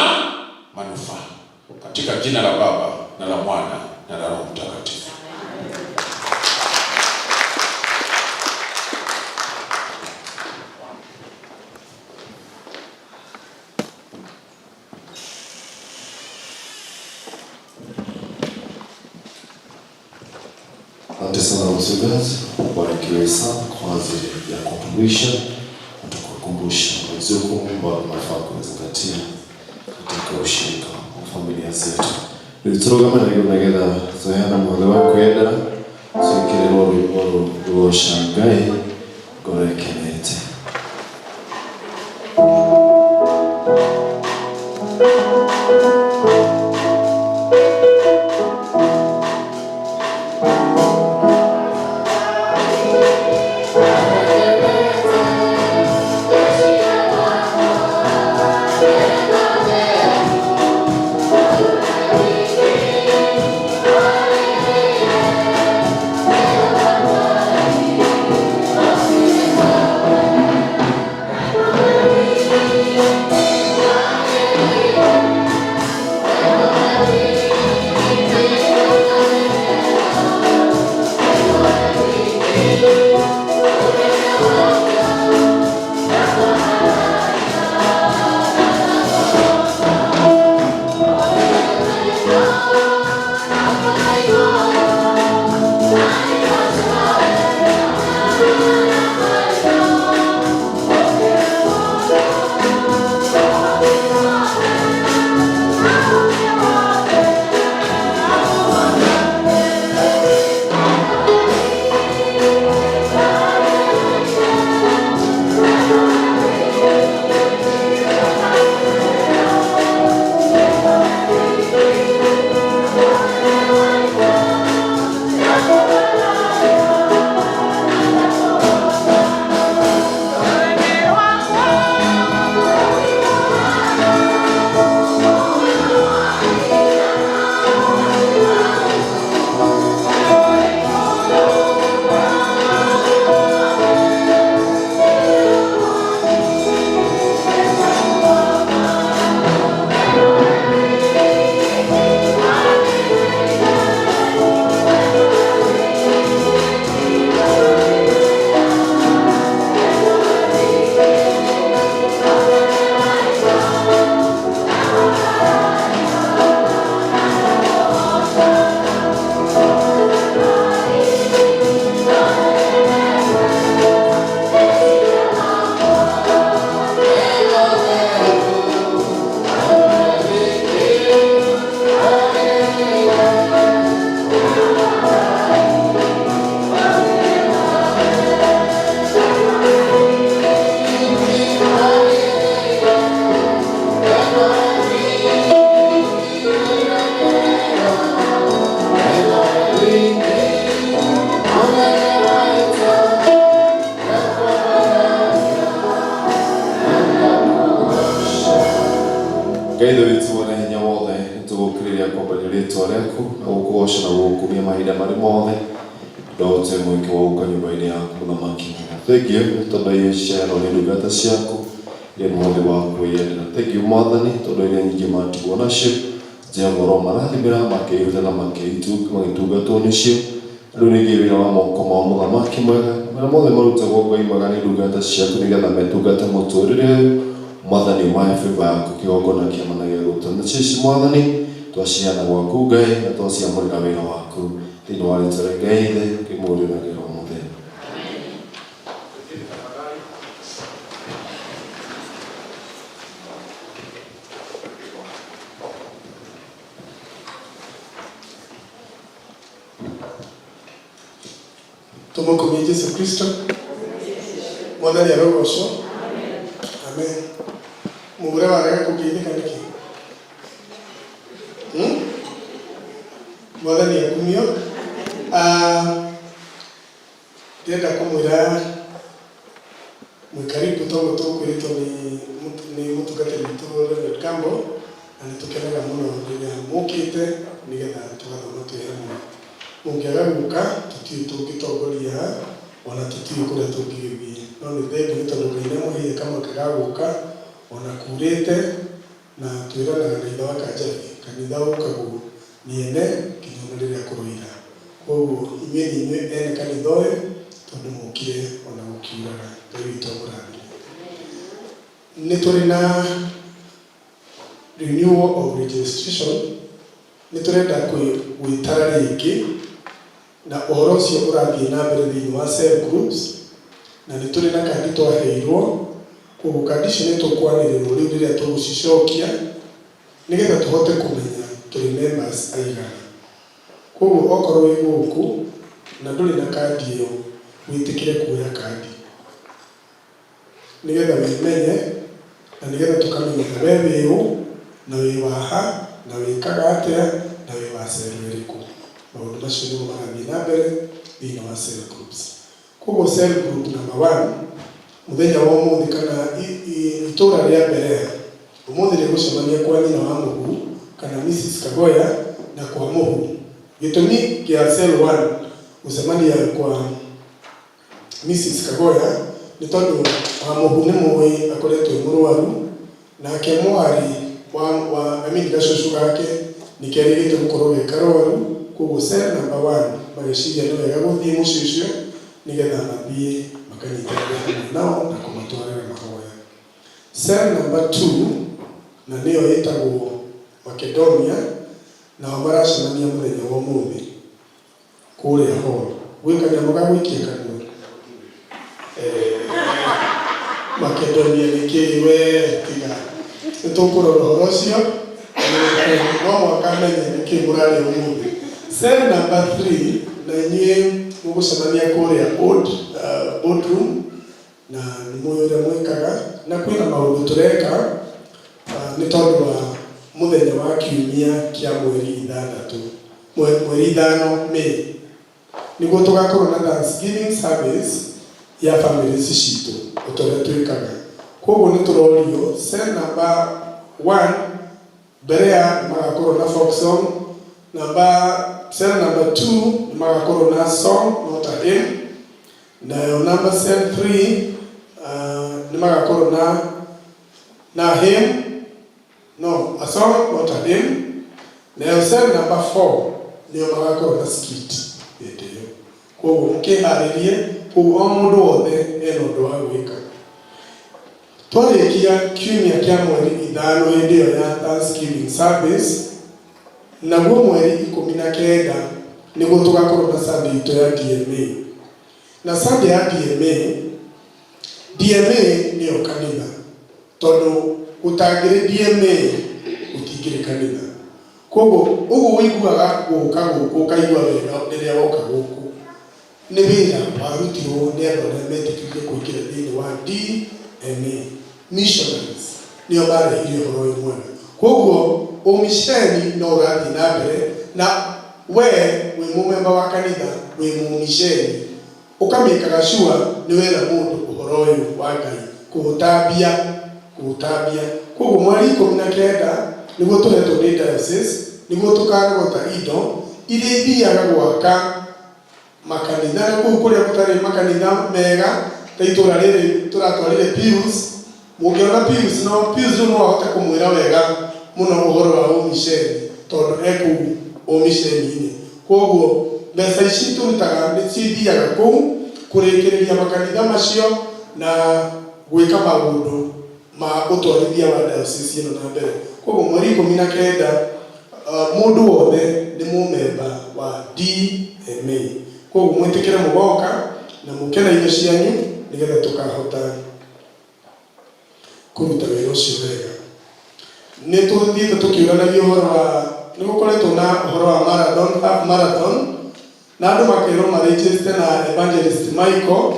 manufaa. Katika jina la Baba na la Mwana na la Roho Mtakatifu. Asante sana mchungaji, ubarikiwe sana kwa ajili ya kutulisha na kutukumbusha majukumu ambayo tunafaa kuzingatia katika ushirika wa familia zetu. Rĩu tũrũgame na nĩgetha tũheana mũhũthĩ wa kwĩyendera, twĩkĩrĩrwo rwĩmbo rũgoca Ngai ngoro ĩkenete. Thank you. Ngai ithe witũ mwene hinya wothe, nĩtũgũkĩrĩria kwambaria rĩtwa rĩaku na gũkũgoca na gũgũkumia mahinda marĩ mothe ndote mweke wa gũka nyũmba-inĩ yaku mũthamaki mwega. Thengiũ nĩ tondũ irio ciaheanwo nĩ ndungata ciaku iria mũhũthĩ wa kwĩyendera. Thengiũ Mwathani tondũ iria nyingĩ matigwo nacio Jehova ũromarathimĩra makĩihuta na magĩtungatwo nĩcio. Rĩu ningĩ wĩra wa moko ma mũthamaki mwega marĩa mothe marutagwo Ngai mwega nĩ ndungata ciaku nĩgetha metungate mũtũrĩre ũyũ. Mwathani ũmahe favor yaku kĩgongona kĩama na gĩa gũtũũra. Nacio ici Mwathani twaciheana gwaku Ngai na twaciamũrĩra wĩra waku thĩinĩ wa rĩtwa rĩa Ngai Ithe, Mũriũ na Roho Mũtheru. Tumukumie Jesu Kristo. Mwathani arogocwo. Amen. Mugure warega kũgeithĩka nĩkĩ? Mwathani akumio. Ndĩrenda kũmwĩra mwĩ karibu toguo tũkwĩrĩtwo nĩ mũtungatĩri witũ Reverend Campbell, na nĩ tũkenaga mũno rĩrĩa mũkĩte nĩgetha tũgathoma twĩ hamwe. Mũngĩaga gũka tũtiũĩ tũngĩtongoria ha, ona tũtiũĩ kũrĩa tũngĩgĩthiĩ, no nĩ thengiũ nĩ tondũ Ngai nĩamũheire kamweke ga gũka ona kurĩte, na twĩranaga na ithe wa Kanjabi, kanitha ũkagwo nĩ ene nginya ona rĩrĩa kũroira. Koguo inyuĩ nĩ inyuĩ ene kanitha ũyũ tondũ mũkire ona gũkiuraga. Ngai witũ amũrathime. Nĩ tũrĩ na renewal of registration, nĩ tũrenda gwĩtara rĩngĩ, na ũhoro ũcio ũrathiĩ na mbere thĩinĩ wa cell groups, na nĩ tũrĩ na kandi twaheirwo. Koguo kandi icio nĩ tũkwanĩrĩrwo rĩu rĩrĩa tũgũcicokia nĩgetha tũhote kũmenya tũrĩ members aigana. Koguo okorwo wĩ gũkũ na ndũrĩ na kandi ĩyo, wĩtĩkĩre kuoya kandi nĩgetha wĩmenye na nĩgetha tũkamenyaga we wĩ ũ na wĩ waha na wĩkaga atĩa na wĩ wa cell ĩrĩkũ. Maũndũ macio nĩmo marathiĩ na mbere thĩinĩ wa cell groups. Koguo cell group number 1 mũthenya wa ũmũthĩ kana itũra rĩa Berea ũmũthĩ rĩgũcemania kwa nyina wa Mũhu kana Mrs Kagoya na kwa Mũhu. Gĩtũmi kĩa cell 1 gũcemania kwa Mrs Kagoya nĩ tondũ wa Mũhu nĩ mũĩ akoretwo e mũrwaru, nake mwarĩ wa I mean gacũcũ gake nĩ kerĩgĩte gũkorwo ge karwaru. Koguo cell number 1 magĩciria nĩ wega gũthiĩ mũciĩ ũcio Nĩgetha mathiĩ makanyitanĩre hamwe nao na kũmatwarĩra mahoya. Cell number 2, na nĩyo ĩtagwo Makedonia, nao maracemania mũthenya wa ũmũthĩ kũrĩa hall. Gwĩ kanyamũ ga gũikia kanua. Makedonia nĩ kĩĩ we tiga. Nĩ tũkũrora ũhoro ũcio no mũhaka menye nĩ kĩĩ mũrarĩa ũmũthĩ. Cell number 3, na inyuĩ mũgũcemania kũrĩa old boardroom, na nĩ mũĩ ũrĩa mwĩkaga, na kwĩna maũndũ tũreka nĩ tondũ wa mũthenya wa kiumia kĩa mweri 6, mweri 5 May, nĩguo tũgakorwo na Thanksgiving service ya families citũ o ta ũrĩa twĩkaga. Koguo nĩ tũrorio cell number 1 mbere ya nĩ magakorwo na folk song, number cell number 2 nĩ magakorwo na song not a hymn, nayo number cell 3 nĩ magakorwo na hymn, no a song not a hymn, nayo cell number 4 nĩyo magakorwo na skit hĩndĩ ĩyo. Koguo mũkĩharĩrie, koguo o mũndũ wothe ena ũndũ wa gwĩka. Twarĩkia kiumia kĩa mweri 5 hĩndĩ ĩyo ya Thanksgiving service, naguo mweri 19 nĩguo tũgakorwo na Sunday itũ ya DMA. Na Sunday ya DMA, DMA nĩyo kanitha, tondũ gũtangĩrĩ DMA gũtingĩrĩ kanitha. Koguo ũguo ũiguaga gũka gũkũ ũkaigua wega rĩrĩa woka gũkũ, nĩ wĩra warutirwo nĩ andũ arĩa metĩkĩrire kũingĩra thĩinĩ wa DMA. Missionaries nĩo marehire ũhoro ũyũ mwega. Koguo ũmiceni no ũrathiĩ na mbere, na we wĩ mũmemba wa kanitha, wĩ mũmiceni, ũkamĩkaga sure nĩ wera mũndũ ũhoro ũyũ wa Ngai kũũtambia, kũũtambia. Koguo mweri 19 nĩguo tũhetwo nĩ diocese, nĩguo tũkarogota indo iria ithiaga gwaka makanitha, na kũu kũrĩa gũtarĩ makanitha mega ta itũra rĩrĩ tũratwarire Pius. Mũngĩona Pius, no Pius rĩu no ahote kũmwĩra wega mũno ũhoro wa ũmiceni tondũ e kũu ũmiceni-inĩ. Koguo mbeca ici tũrutaga nĩ cithiaga kũu kũrĩkĩrĩria makanitha macio na gwĩka maũndũ ma ũtwarithia wa diocese ĩno na mbere. Koguo mweri 19 mũndũ wothe nĩ mũmemba wa DMA. Koguo mwĩtĩkĩre mũgoka na mũke na indo cianyu nĩgetha tũkahota kũruta wĩra ũcio wega. Nĩ tũthiĩte tũkĩũranagia ũhoro wa, nĩ gũkoretwo na ũhoro wa marathon, half marathon, na andũ makerwo marĩnjĩte na Evangelist Michael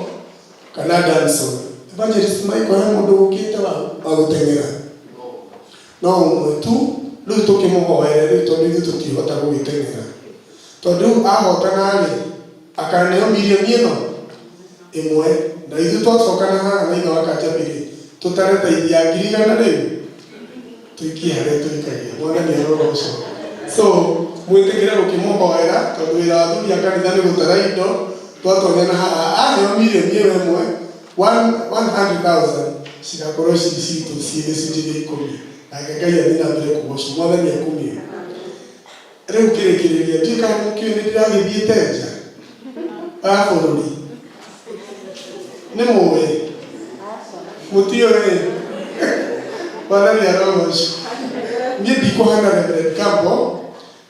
kana Danson. Evangelist Michael he mũndũ ũkĩte wa gũteng'era no ũmwe tu, rĩu tũkĩmũhoere rĩu tondũ ithuĩ tũtingĩhota gũgĩteng'era, tondũ rĩu ahotana rĩ akaneo mirioni ĩno ĩmwe, na ithuĩ twacokana haha na ithe wa Kanjabiri tũtare teithia 100,000 rĩu tũikie harĩa tũikagia. Mwathani arogocwo. So mwĩtĩkĩre gũkĩmũhoera tondũ wĩra wa athuri a kanitha nĩ gũtara indo. Twatonyana haha aheo mirioni ĩyo ĩmwe, 100,000 cigakorwo ci citũ ciĩ gĩcunjĩ gĩa 10, nake Ngai athiĩ na mbere kũgocwo. Mwathani akumio. Rĩu kĩrĩkĩrĩria, ndiũĩ kana mũkĩũĩ nĩ ndĩragĩthiĩte nja wa bũrũri, nĩ mũĩ mũtiũĩ? Mwathani arogocwo. Niĩ ndikũhana Reverend Campbell.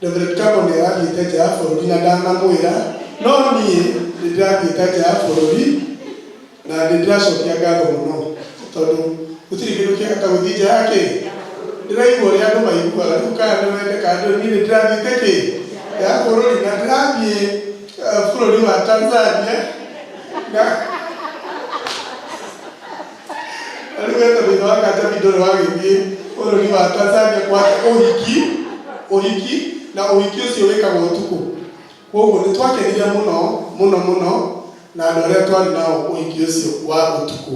Reverend Campbell nĩ arathiĩte nja ya bũrũri na ndanamwĩra, no niĩ nĩ ndĩrathiĩte nja ya bũrũri na nĩ ndĩracokia ngatho mũno tondũ gũtirĩ kĩndũ kĩega ta gũthiĩ nja ya kĩ. Ndĩraigua ũrĩa andũ maiguaga rĩu, kana nĩ wende kana ndũĩ, niĩ nĩ ndĩrathiĩte kĩ ya bũrũri, na ndĩrathiĩ bũrũri wa Tanzania, na rĩu wetha thutha wa Kanjabi ndũrĩ wagĩthiĩ bũrũri wa Tanzania gwake ũhiki, ũhiki na ũhiki ũcio wĩkagwo ũtukũ. Koguo nĩ twakenire mũno mũno mũno na andũ arĩa twarĩ nao ũhiki ũcio wa ũtukũ,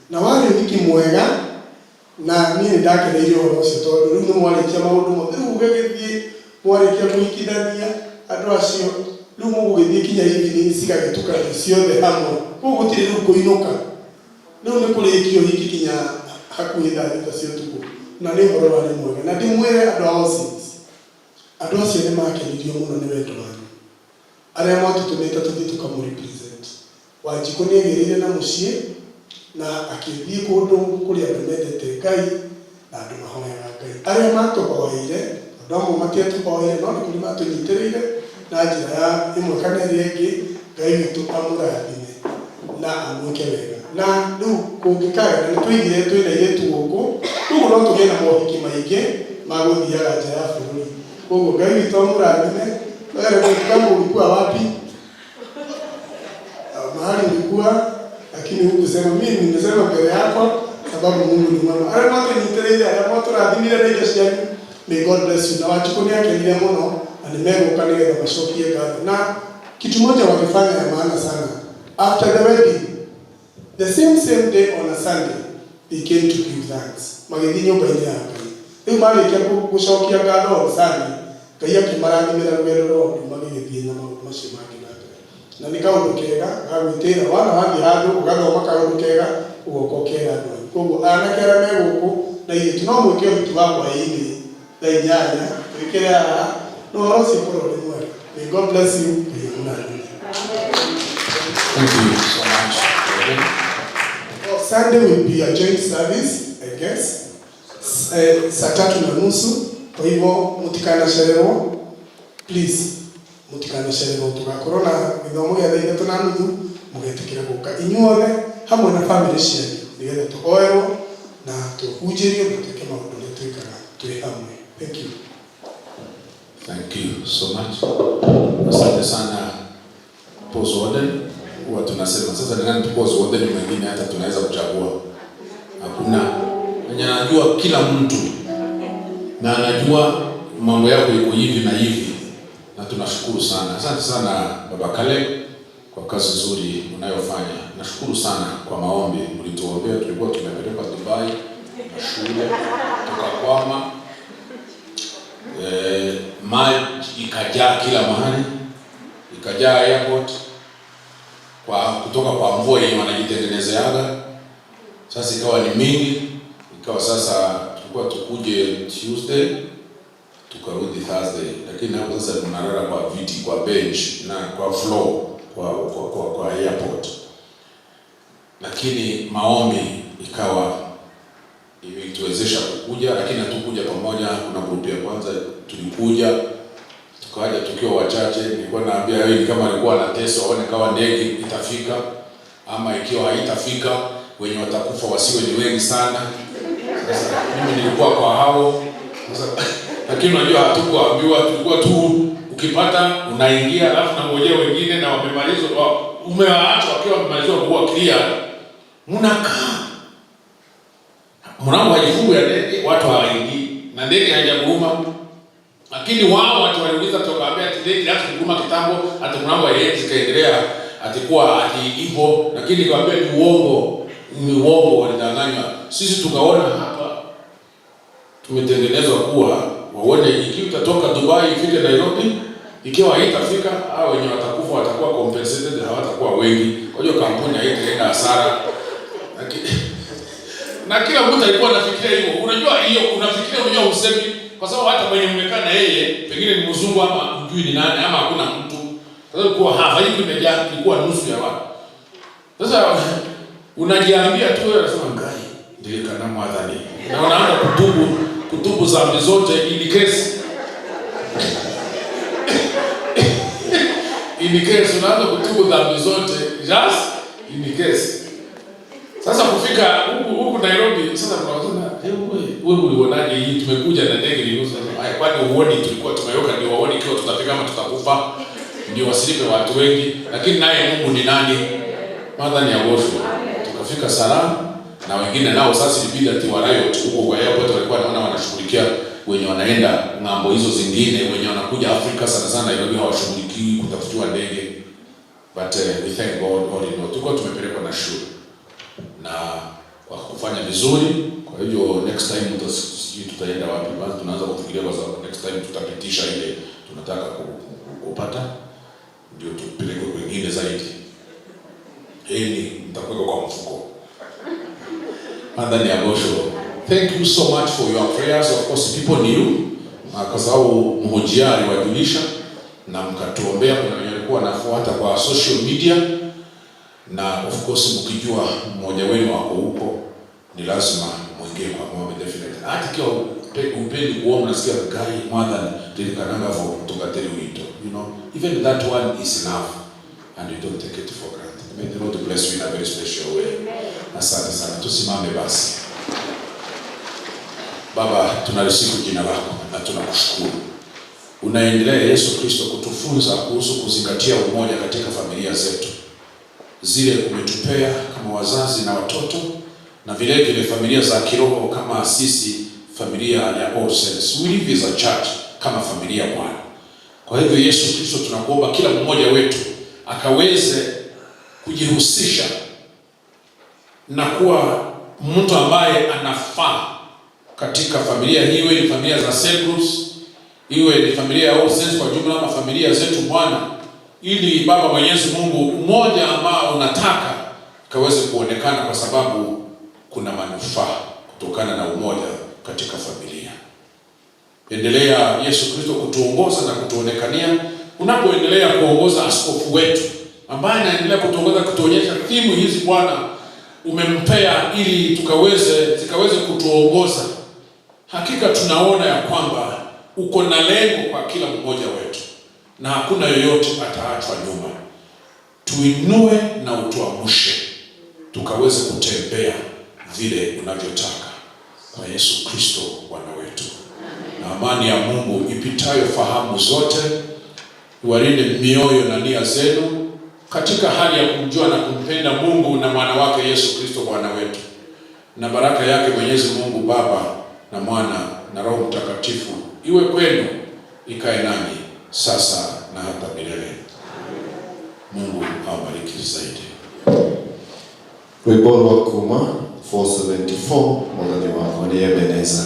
na warĩ ũhiki mwega, na niĩ nĩ ndakeneire ũhoro ũcio tondũ rĩu nĩ mwarĩkia maũndũ mothe, rĩu ũgagĩthiĩ mwarĩkia kũhikithania andũ acio, rĩu mũgũgĩthiĩ kinya evening cigagĩtukanio ciothe hamwe. Koguo gũtirĩ rĩu kũinũka, rĩu nĩ kũrĩkia ũhiki kinya hakuhĩ thaa 6 cia ũtukũ, na nĩ ũhoro warĩ mwega. Na ndĩmwĩre andũ a All Saints, andũ acio nĩ makenirio mũno nĩ wendo wanyu arĩa mwatũtũmĩte tũthiĩ tũkamũ represent. Wanjikũ nĩ egĩrĩire na mũciĩ na akĩthiĩ kũndũ kũrĩa andũ mendete Ngai na andũ mahoyaga Ngai. Arĩa matũhoeire, andũ amwe matiatũhoeire, no nĩ kũrĩ matũnyitĩrĩire na njĩra ya ĩmwe kana ĩrĩa ĩngĩ. Ngai witũ amũrathime na amwĩke wega. Na rĩu kũngĩkaga, na nĩ twaigire twĩna airĩtu gũkũ, koguo no tũgĩe na mohiki maingĩ ma gũthiaga nja ya bũrũri. Koguo Ngai witũ amũrathime. Wewe kama ulikuwa wapi? Mahali ulikuwa, lakini hukusema. Mimi nimesema mbele yako sababu Mungu ni mwema. Arĩa matũnyitĩrĩire, arĩa matũrathimire na indo cianyu, may God bless you. Na Wanjikũ nĩ akenire mũno na nĩ megũka nĩgetha macokie ngatho. Na kitu moja walifanya ya maana sana, after the wedding, the same same day on a Sunday, they came to give thanks. Magĩthiĩ nyũmba-inĩ ya Ngai. Rĩu marĩkia gũcokia ngatho on Sunday, Ngai akĩmarathimĩra rũgendo rwao rĩu magĩgĩthiĩ na maũndũ macio mangĩ na mbere. Na nĩ kaũndũ kega ga gwĩtĩĩra. Wana wathiĩ handũ ũgathoma kaũndũ kega, ũgoka ũkera andũ anyu. Koguo anake arĩa me gũkũ na airĩtu, no mwĩke ũhiki wa hwaĩ-inĩ thaa 8, twĩkĩre haha na ũhoro ũcio ũkorwo ũrĩ mwega. May God bless you. Ngai amũrathime. Thank you so much, Reverend. Oh, Sunday will be a joint service, I guess. Saa 3:30. Kwa hivyo mtikanachererwo, please, mũtikanacererwo. Tũgakorwo na gĩthomo gĩa thaa 3:30, mũgetĩkĩra gũka inyuothe hamwe na family cianyu nĩgetha tũhoerwo na tũhunjĩrio na twĩke maũndũ marĩa twĩkaga twĩ hamwe. Thank you. Thank you so much. Asante sana, Post Warden. Huwa tunasema sasa ni nani Post Warden mwingine hata tunaweza kuchagua? Hakuna. Mwenye anajua kila mtu na anajua mambo yako iko hivi na hivi, na tunashukuru sana. Asante sana, Baba Caleb, kwa kazi nzuri unayofanya. Nashukuru sana kwa maombi mlituombea. Tulikuwa tumepelekwa Dubai na shule tukakwama, maji ikajaa kila mahali, ikajaa airport kwa kutoka kwa mvua yenye wanajitengenezeaga. Sasa ikawa ni mingi, ikawa sasa tulikuwa tukuje Tuesday tukarudi Thursday, lakini hapo sasa tunalala kwa viti, kwa bench na kwa floor kwa airport, lakini maombi ikawa imetuwezesha kukuja, lakini hatukuja pamoja. Kuna group ya kwanza tulikuja, tukaja tukiwa wachache. Nilikuwa naambia yeye ni kama alikuwa anateswa, aone kama ndege itafika ama ikiwa haitafika, wenye watakufa wasiwe ni wengi sana. Sasa mimi nilikuwa kwa hao sasa, lakini unajua hatukuambiwa, tulikuwa tu ukipata unaingia, alafu nangojea wengine na wamemalizwa, umewaacha wakiwa wamemalizwa kuwa clear, mnakaa mlango haifungwi ya ndege, watu hawaingii na ndege haijaguruma. Lakini wao watu waliuliza, tukaambia ati ndege ilianza kuguruma kitambo, ati mlango haiwezi kaendelea ati kuwa ati hivyo, lakini nikamwambia ni uongo, ni uongo, walidanganywa. Sisi tukaona hapa tumetengenezwa kuwa waone ikiwa utatoka Dubai ifike Nairobi, ikiwa haitafika, hao wenye watakufa watakuwa compensated, hawatakuwa wengi. Kwa hiyo kampuni haitaenda hasara. Lakini na kila mtu alikuwa anafikiria hivyo. Unajua hiyo unafikiria, unajua usemi, kwa sababu hata mwenye mmekaa na yeye pengine ni mzungu ama hujui ni nani ama hakuna mtu. Sasa kwa hapa hivi imejaa, ilikuwa nusu ya watu. Sasa unajiambia tu wewe, unasema Ngai ndiye kana mwadhani. Na unaanza kutubu dhambi zote in case unaanza kutubu dhambi zote just in case. Sasa kufika huku huku Nairobi sasa tunasema, "Hey, wewe ulionaje hii tumekuja na ndege iliuza?" Haya, kwani huoni tulikuwa tumeweka ndio waone ikiwa tutafika ama tutakufa, ndio wasilipe watu wengi. Lakini naye Mungu ni nani? Mother ni Agoshwa. Tukafika salama na wengine nao sasa ilibidi ati wa riot huko kwa airport, walikuwa wanaona wanashughulikia wenye wanaenda ng'ambo hizo zingine, wenye wanakuja Afrika sana sana Nairobi hawashughulikiwi kutafutiwa ndege. But we thank God all in all. Tulikuwa tumepelekwa na shule na kwa kufanya vizuri. Kwa hivyo next time sijui tutaenda wapi, basi tunaanza kufikiria, kwa sababu next time tutapitisha ile tunataka kupata ndio tupeleke kwingine zaidi. Hii nitakuweka kwa mfuko. Mother ni Agosho. Thank you so much for your prayers. Of course people knew, na kwa sababu mhojia aliwajulisha na mkatuombea. Kuna wenye walikuwa wanafuata kwa social media. Na of course mkijua mmoja wenu ako huko, ni lazima mwingie kwa maombi definitely. Hata ikiwa upendi kuomba, nasikia Ngai mwathani ririkananga vo mtungatĩri witũ. Even that one is enough and you don't take it for granted. May the Lord bless you in a very special way. Asante sana. Tusimame basi. Baba, tunalisifu jina lako na tunakushukuru. Unaendelea Yesu Kristo kutufunza kuhusu kuzingatia umoja katika familia zetu, zile umetupea kama wazazi na watoto, na vile vile familia za kiroho kama sisi familia ya All Saints. We live as a church kama familia, Bwana. Kwa hivyo Yesu Kristo, tunakuomba kila mmoja wetu akaweze kujihusisha na kuwa mtu ambaye anafaa katika familia hii, iwe ni familia za cell groups, iwe ni familia ya All Saints kwa jumla, ama familia zetu Bwana, ili Baba Mwenyezi Mungu, umoja ambao unataka kaweze kuonekana, kwa sababu kuna manufaa kutokana na umoja katika familia. Endelea Yesu Kristo kutuongoza na kutuonekania, unapoendelea kuongoza askofu wetu ambaye anaendelea kutuongoza, kutuonyesha theme hizi Bwana umempea ili zikaweze kutuongoza. Hakika tunaona ya kwamba uko na lengo kwa kila mmoja wetu na hakuna yoyote ataachwa nyuma. Tuinue na utuamshe tukaweze kutembea vile unavyotaka kwa Yesu Kristo Bwana wetu. Na amani ya Mungu ipitayo fahamu zote iwalinde mioyo na nia zenu katika hali ya kumjua na kumpenda Mungu na mwana wake Yesu Kristo Bwana wetu. Na baraka yake Mwenyezi Mungu Baba na Mwana na Roho Mtakatifu iwe kwenu, ikae nanyi sasa na hata milele. Mungu awabariki zaidi. Rwĩmbo rwa kuma 474, Mwathani wakwa nĩ Ebeneza.